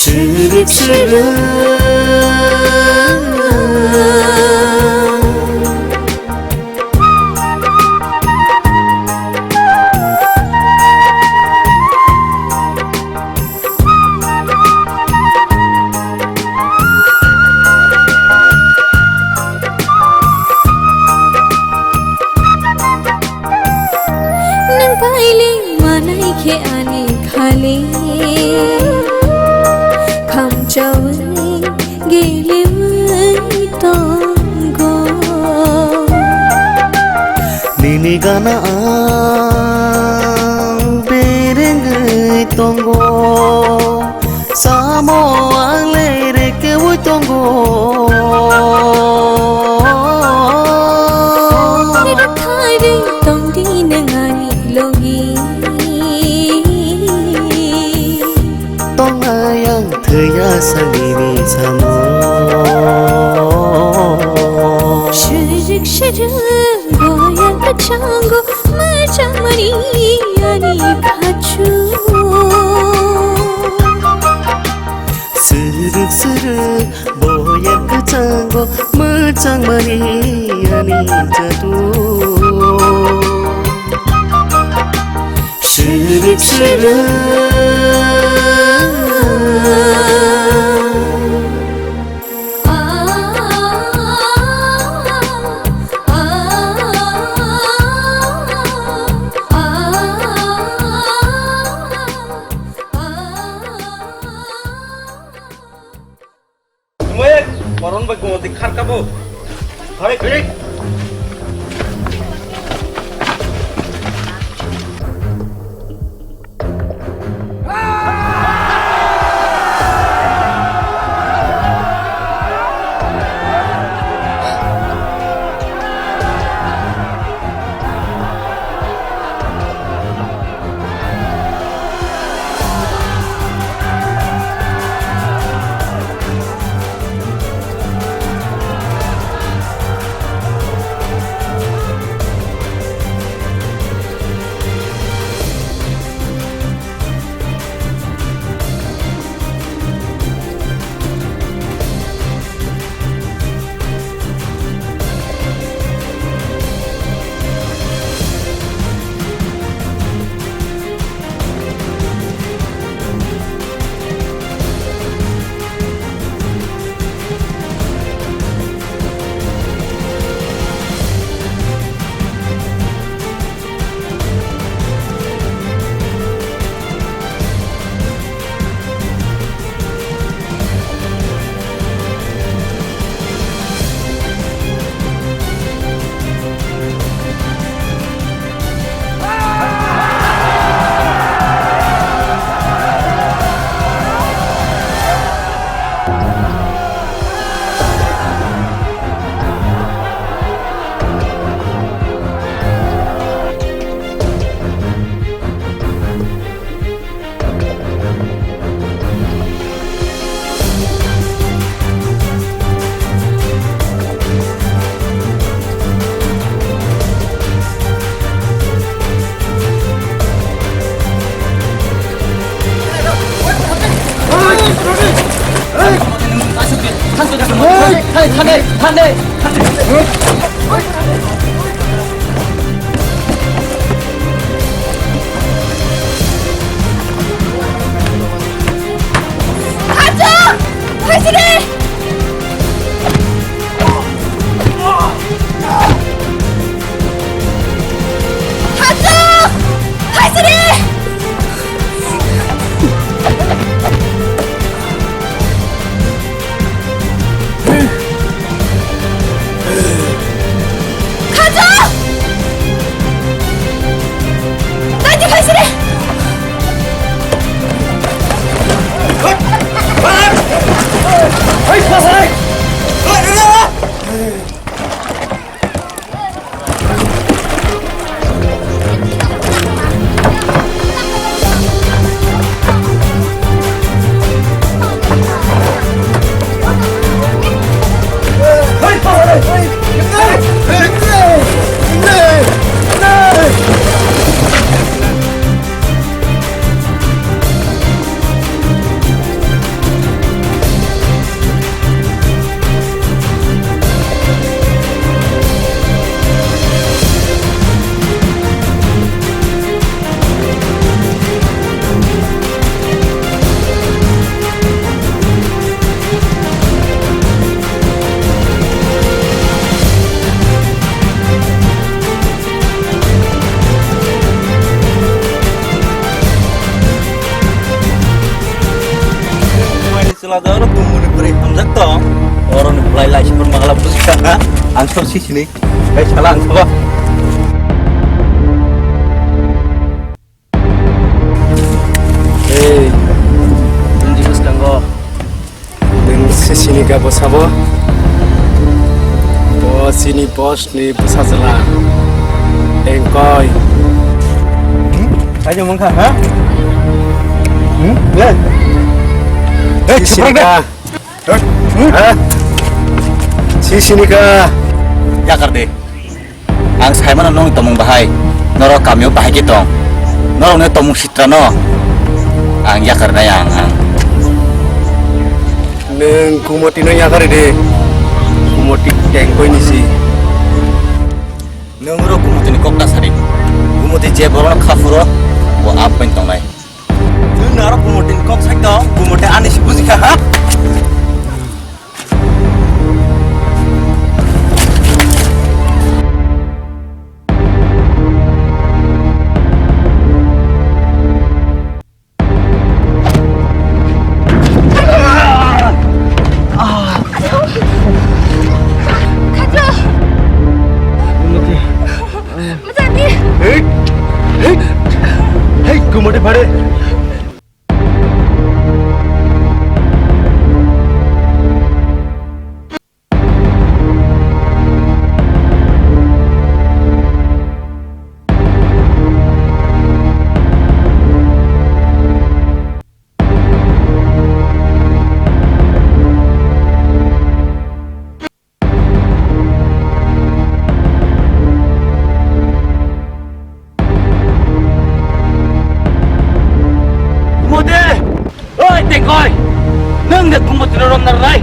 Sirip sirip. Nwng paili manai khe ani khali khamchawi giliwi tongo. Nini gana ang berengwi tongo. Samo ang le rekewi tongo. Nirok thairwi tongdi nwng ani logi. Tongnai ang thwiya sanini samo. Shirik shirik boya kachango, machang mani ani khachu. Siruk siruk boya kachango, machang mani ani jadu. Sirip sirip. Moyek, koron bai gumoti kharka bo. Hai, hai. Chwla da oro tumuni bwrwi hamjak tong. Oro ni bwlai lai sipor magala bujikha. Ang sok sisini. Bai sala ang sabo. Ei, nini bwskango. Nini sisini ka bwsabo. Bo sini boss ni bwsajwla. Engkoi. Hmm? Ayo mangkha, ha? Hmm? Le? Hey, sisini ka. Ha? Sisini ka. Yakar de. Ang saimano nong tomung bahai. Norok kamio bahai ke tong. Norok ne tomung sitra no. Ang yakar nai ang ang. Neng kumoti no yakar de. Kumoti tengkoi nisi. Neng ro kumoti ni kok ta sari. Kumoti je borok khapuro. Bo ap pen tongnai. Nwng naro Bumotini kok sai tong, Bumote ani si buji kha ha? Bumoti. Hei! Hei! Hei! Hei! Kumode phare! Mode! Oi, tengkoi! Nwng de Bumotino romna rai?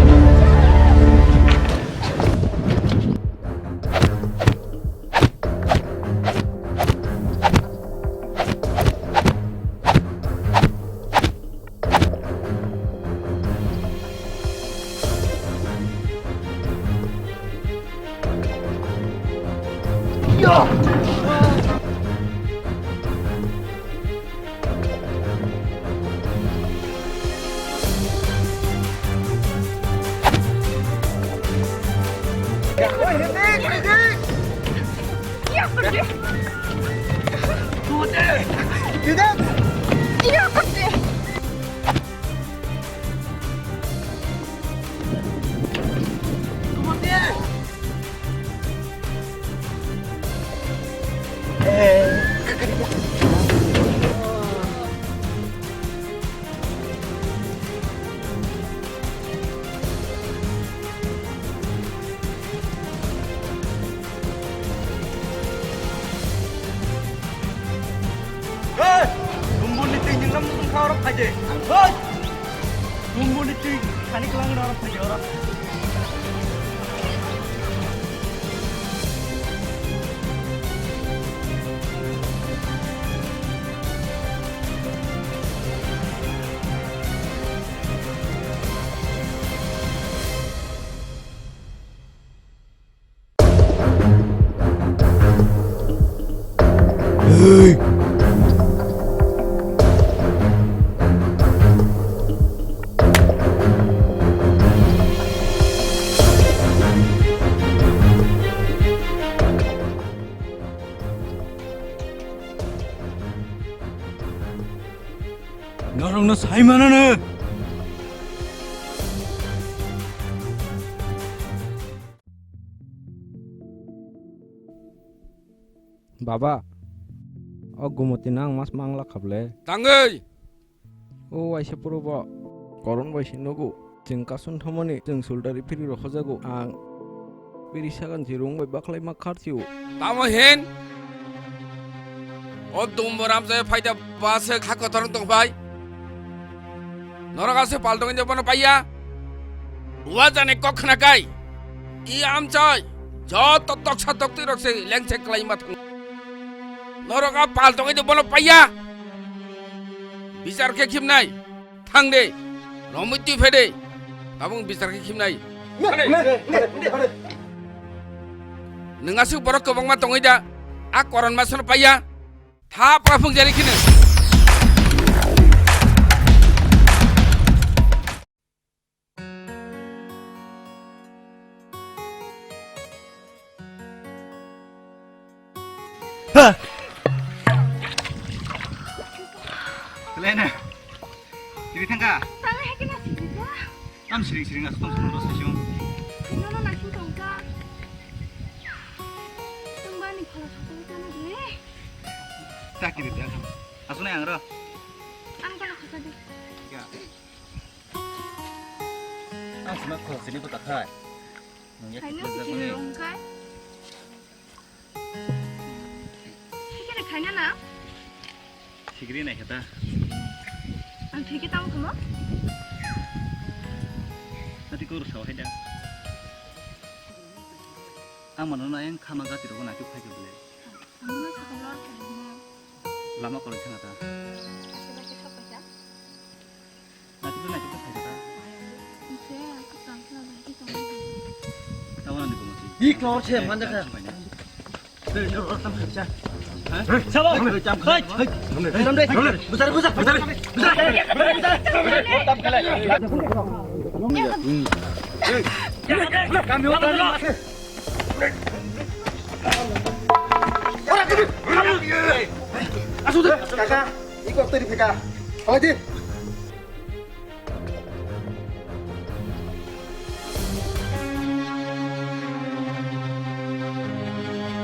Hey! Bumbuni twi nwng nam wngkha oro phaide. Hey! Bumbuni twi thani kwlangno oro phaide oro. Norokno sai manano. Baba, o Gumoti nang mas mangla khable. Tangwi! O waisa puro bo. Koron bai se nugo. Chwng kasun thomani, chwng sultari phiri rok hojago. Ang biri sagan si rung bai baklai ma kharchio. Tamo hin? O dumbo ramjaya phaida ba se kha kotor tong bai. Norok ase pal tongwi bono paiya. Wa jane kok khna kai. I amchai. Joto toksa toktwi rok se lengse klai ma thang. Norok a pal tongwi bono paiya. Bichar khe khimnai. Thang de, romwi twi phe de, tabuk bichar khe khimnai. Nwng aswk borok kwbangma tongwi da, a koron masano paiya, thapra phungjari kheno. Belai no. Tini thangka? Tang hai kena sini ka. Tam siring siring asuk tong tong rasa siung. Nono nasu tongka. Tang bani phala sokol kana de. Tak kiri tak. Asuk nai ang ro. Ang kana khaka de. Ya. Ang sima khol sini ko takhai. Nung ya. Hai no kita sini jago ni. Rongkai. Hai kena khaina na? Sikri nai khe ta. Ang thwi khe tamo kamo? Ati ko rwsa hai da. Ang mano na yang khama gati rogo na khe phai khe bole. Ang no sakha lor khe hino. Lama kolai thanga ta. Ate ba khe sokha kha. Naitugwi naitugwi phaikha ta. Nse, kwcham khwlai bai khe tongwi tong. Tamo nani komo si. Bik lor se, manjakha. Tei, no, tam khaisa. Ha? Sabo. Tam khaisa. Hey, hey. Hey, tam dai. Bujari, bujari, bujari, bujari. Tam khaisa. Kami orang. Asuk de. Kaka, iko tadi P K. Awai di.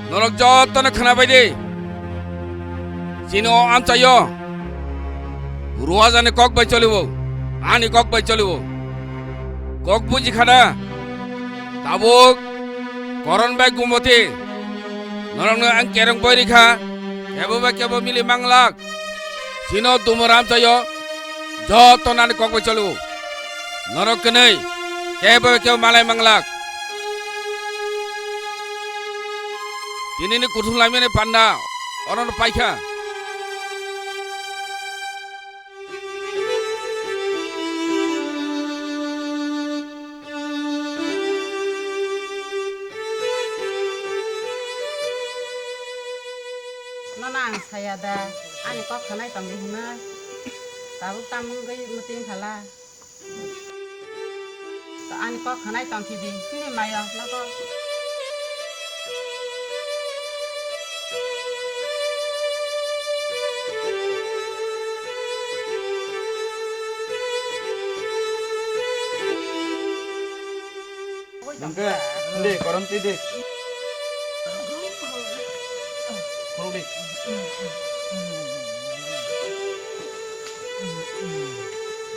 Norok jotono khwnabai di. Chini o amchaio Ruwajani kok bai choliwo, ani kok bai choliwo. Kok buji khada. Tabuk Koron bai Gumoti norokno ang kereng boi rikha, kebo bai kebo mili manglak. Chino dumo ramchaio joto nani kok bai choliwo. Norok kwnwi kebo kebo malai manglak. Tinini kuthum laimani panda orono paikha. Nono ang saya da, ani kok khanai tongdi hinwi. Tabuk tamo wngwi mwtwi phala. To ani kok khanai tongkhe di, chini mayo nogo. Nangke, hindi, koronti di. Khuluk di.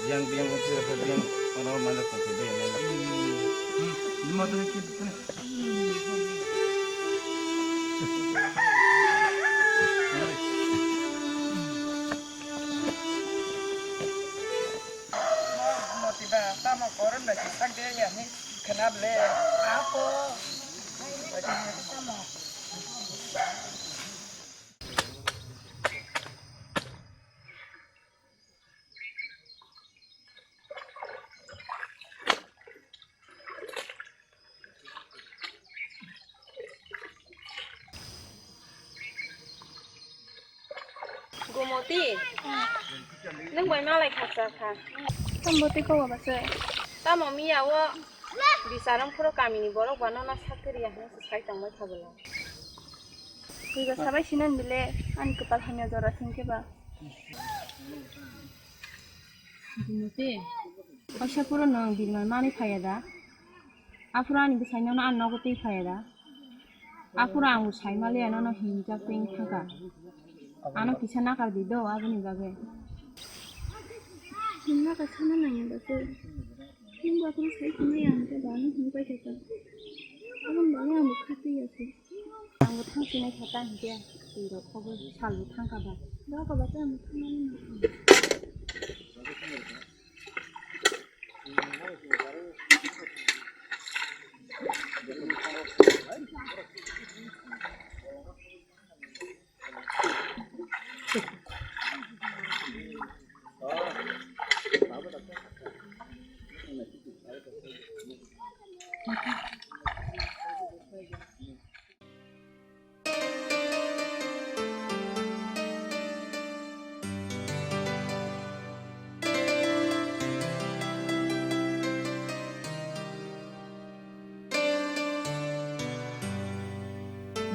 Biang, biang, biang, biang, mana, mana, biang, biang. Hmm, lima tu, lima tu. Moti ba tamo koron bai sak de ya ni khana ble. Apo. Tamo. Gumoti, nwng bai malai khaksa kha. Tamo tei kowa ba se? Tamo miya o bisaram phuro kamini borok ba nono sak kwrwi ya hwnwi se sai tongbai kha bwla. Twi ba sabai sinan bile ani kwpal hamya jora singkhe ba. Bumoti, kaisa phuru nwng birman manwi phaiya da? Aphuru ani bwsai nono ani nogo twi phaiya da? Aphuru ang bo sai maliya nono hinjak twi wng thangkha. Ano kisa nakar di do aboni bagwi. Hinna kaisa na nangya da se. Nwng bo aphuru sai tongmani ang khe ba ano hinwi paikha. Aboni bagwi ang bo kha twi ya se. Ang bo thang sinai kha ta hinkhe twi rok kho bo sal bo thang kha ba. Ba kha ba ta ang bo thang nani.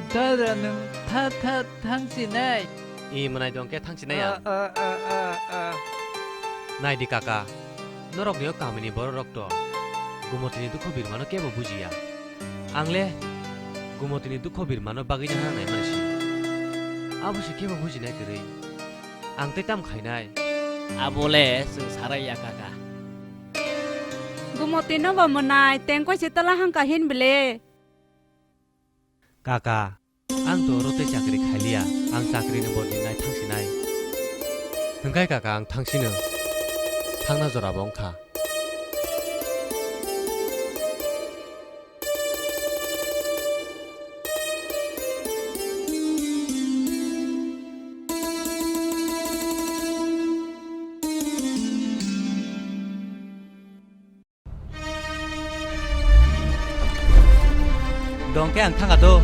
Dara nwng tha tha thang sinai. I mwnai dong khe thang sinai ya. A, a, a, a, a. Nai di kaka, norok ni o kamini borok rok to Gumotini dukho birmano kebo bujiya. Ang le Gumotini dukho birmano bagwi no hangnai mani si. Abo se kebo bujinai kwrwi. Ang tei tam khainai. Abo le chwng sarai ya kaka. Gumotino bo mwnai tengkoi se tola hangka hin bile. Kaka, ang to oro tei chakri khailiya, ang chakri ni bordi nai thangsinai. Hwnkhe kaka ang thangsino, thangna jora bo wngkha. Dong khe ang thangkha do.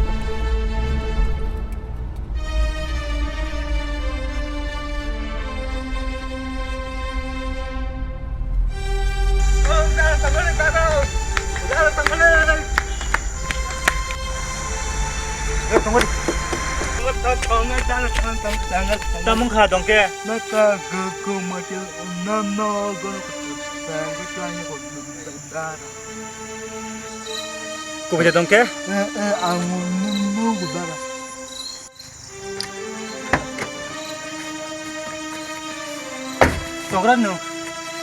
Tamung kha dong khe. Kubui de dong khe? Eh, eh, ang nugo dara. Tongra nung.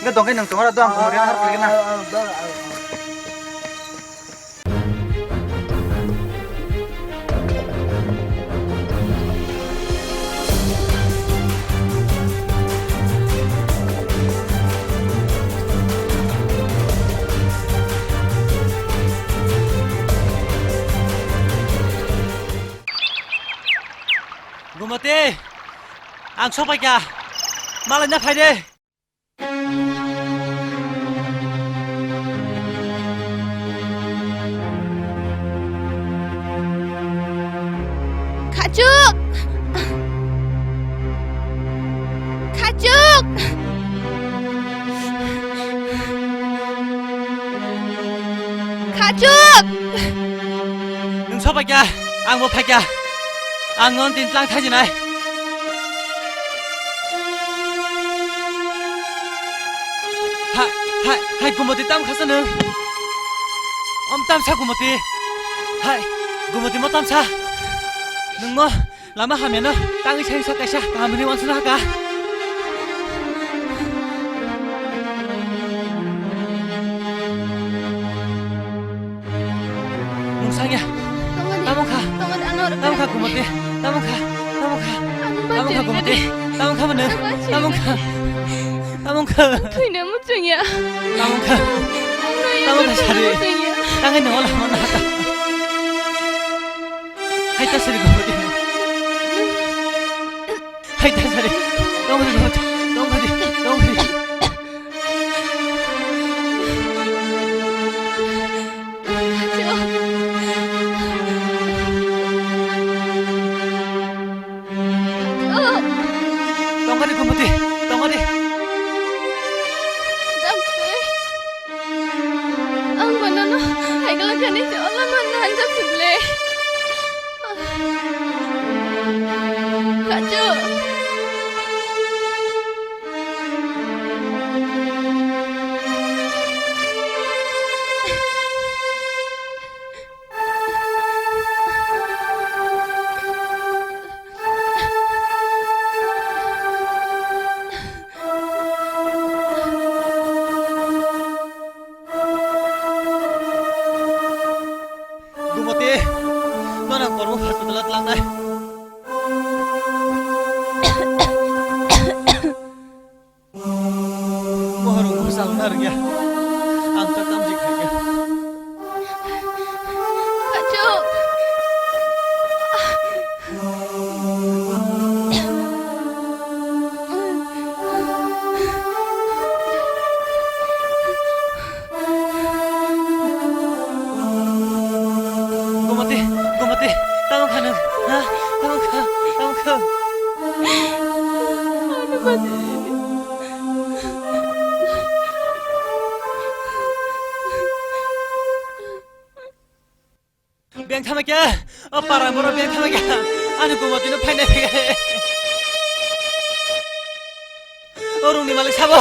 Nge dong khe nung tongra do ang kumuri har kuli na. Gumati, ang sopaikha, malai na phai de. Khachuk! Khachuk! Khachuk! Nwng sopaikha, ang bo phaikha. Ang non tin tlang thaijinai. Hai, hai, hai, Gumati, tam khasa nwng? Om tamsa, Gumati. Hai, Gumati, mo tamsa. Nwng mo lama hamyano tangwi sai sa kaisa kahamni wansana haka. Mungsangya. Tongmani. Tamung kha. Tongmani, ano. Tamung kha, Gumati. Tamung kha. Tamung kha. Ano. Tamung kha, bachiri Gumati. Nadi. Tamung kha mano. Ano, bachiri. Tamung kha. Tamung kha. Thwina muchungya. Tamung kha. Ano, tamung kha, ano, sari. Muchungya. Tangai no la mana. Hai ta sari Gumati. Hai ta sari. Tongmani, Gumati. Tongmani. Tongmani. Tongmani, Gumati. Tongmani. Ang bonono hai kalangkani se ola manna hanjak sible. Kachu. Langnai. Mohorung bwsal na rwngya. Ang ta kamji khaikha. Kachuk. Gumati, Gumati, tamo kha nang, ha? Tamo kha, tamo kha. Beng thama kya? O para boro beng thama kya? Ani Gumati no phainai phaikha. O rungni malik sabo.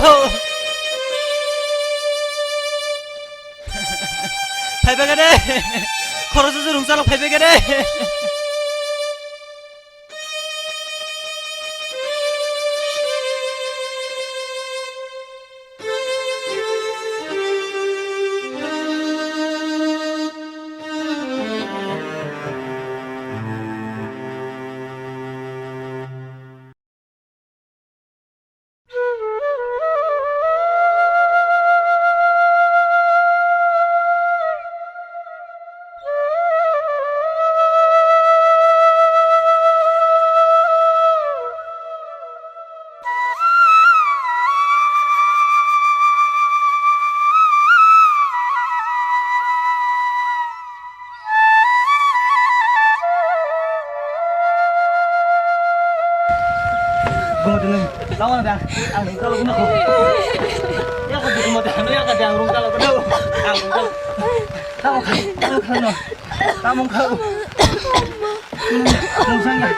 Phaibai gade. Khoroksa se rungchalo phaibai gade. Gumati nung, lawan da, ang rung kalo gumati. Ya ka di Gumati, ano ya ka di ang rung kalo gumati. Ang rung kalo. Tamo kha, tamo kha no. Tamo kha. Nung sanga.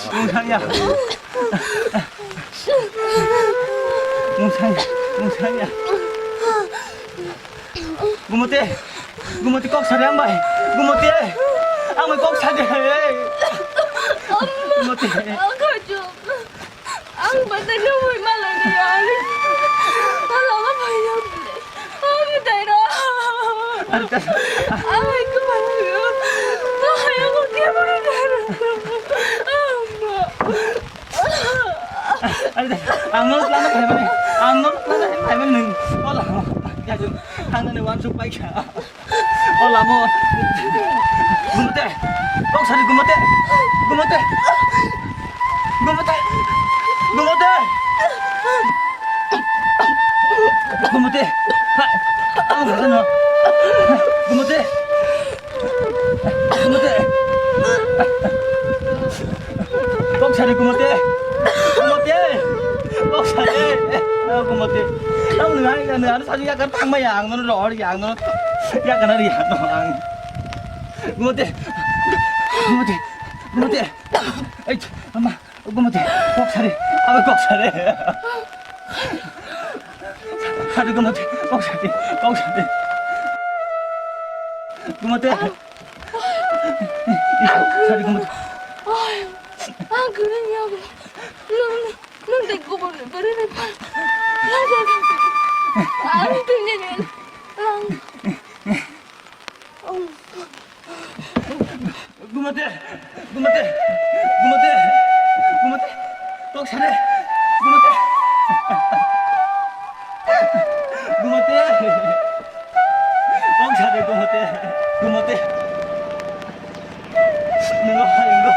Nung sanga. Mungsa ya, mungsa ya. Gumati, Gumati kok sari ang bai. Gumati, ang bai kok sari. Gumati. Ang batai na hui malani ang. Ala ma bai ya. Ang dai ra. Ang bai ko malani. Ang bai ko malani. Ang no lana phaimani, ang no lana phaimani nung. O lamo, ya jung, ang nani wansuk paikha. O lamo. Gumate, kok sari gumate, gumate, gumate, gumate, gumate. Hai, ang no. Gumate. Gumate. Kok sari gumate. Gumate. Kok sari. Ah, gumate. Ang nai kan anu sari ya kan tang maya ang no ro ya ang no. Ya kan ari ya no ang. Gumate. Gumate. Gumate. Ei, ama. Gumate, kok sari, abo kok sari. Sari gumate, kok sari, kok sari. Gumate. Sari gumate. Ang kini nyawa. Nung, nung dek gubur beri ni pa. Nung dek. Ang tinggal ni. Ang. Gumate! Gumate! Gumate! Gumate! Kok sare! Gumate! Gumate! Kok sare gumate! Gumate! Nunggu, nunggu.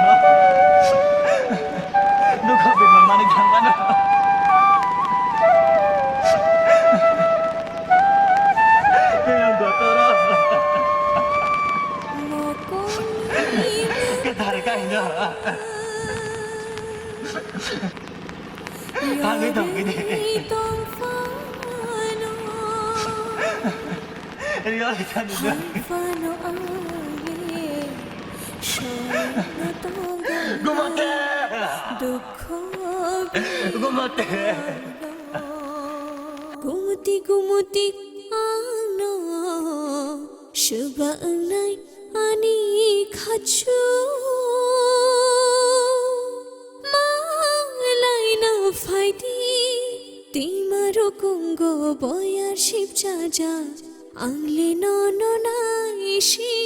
Nunggu, bimang manik thangmano. Bimang gotoro. Kethar kaino. Kangwi tongkhe de. Rio le thani de. Gumate. Gumate. Gumati, gumati, ano. Swba wngnai ani khachu. Malaino phaidi, tima rukungo boyar sipchaja. Ang le nono nai si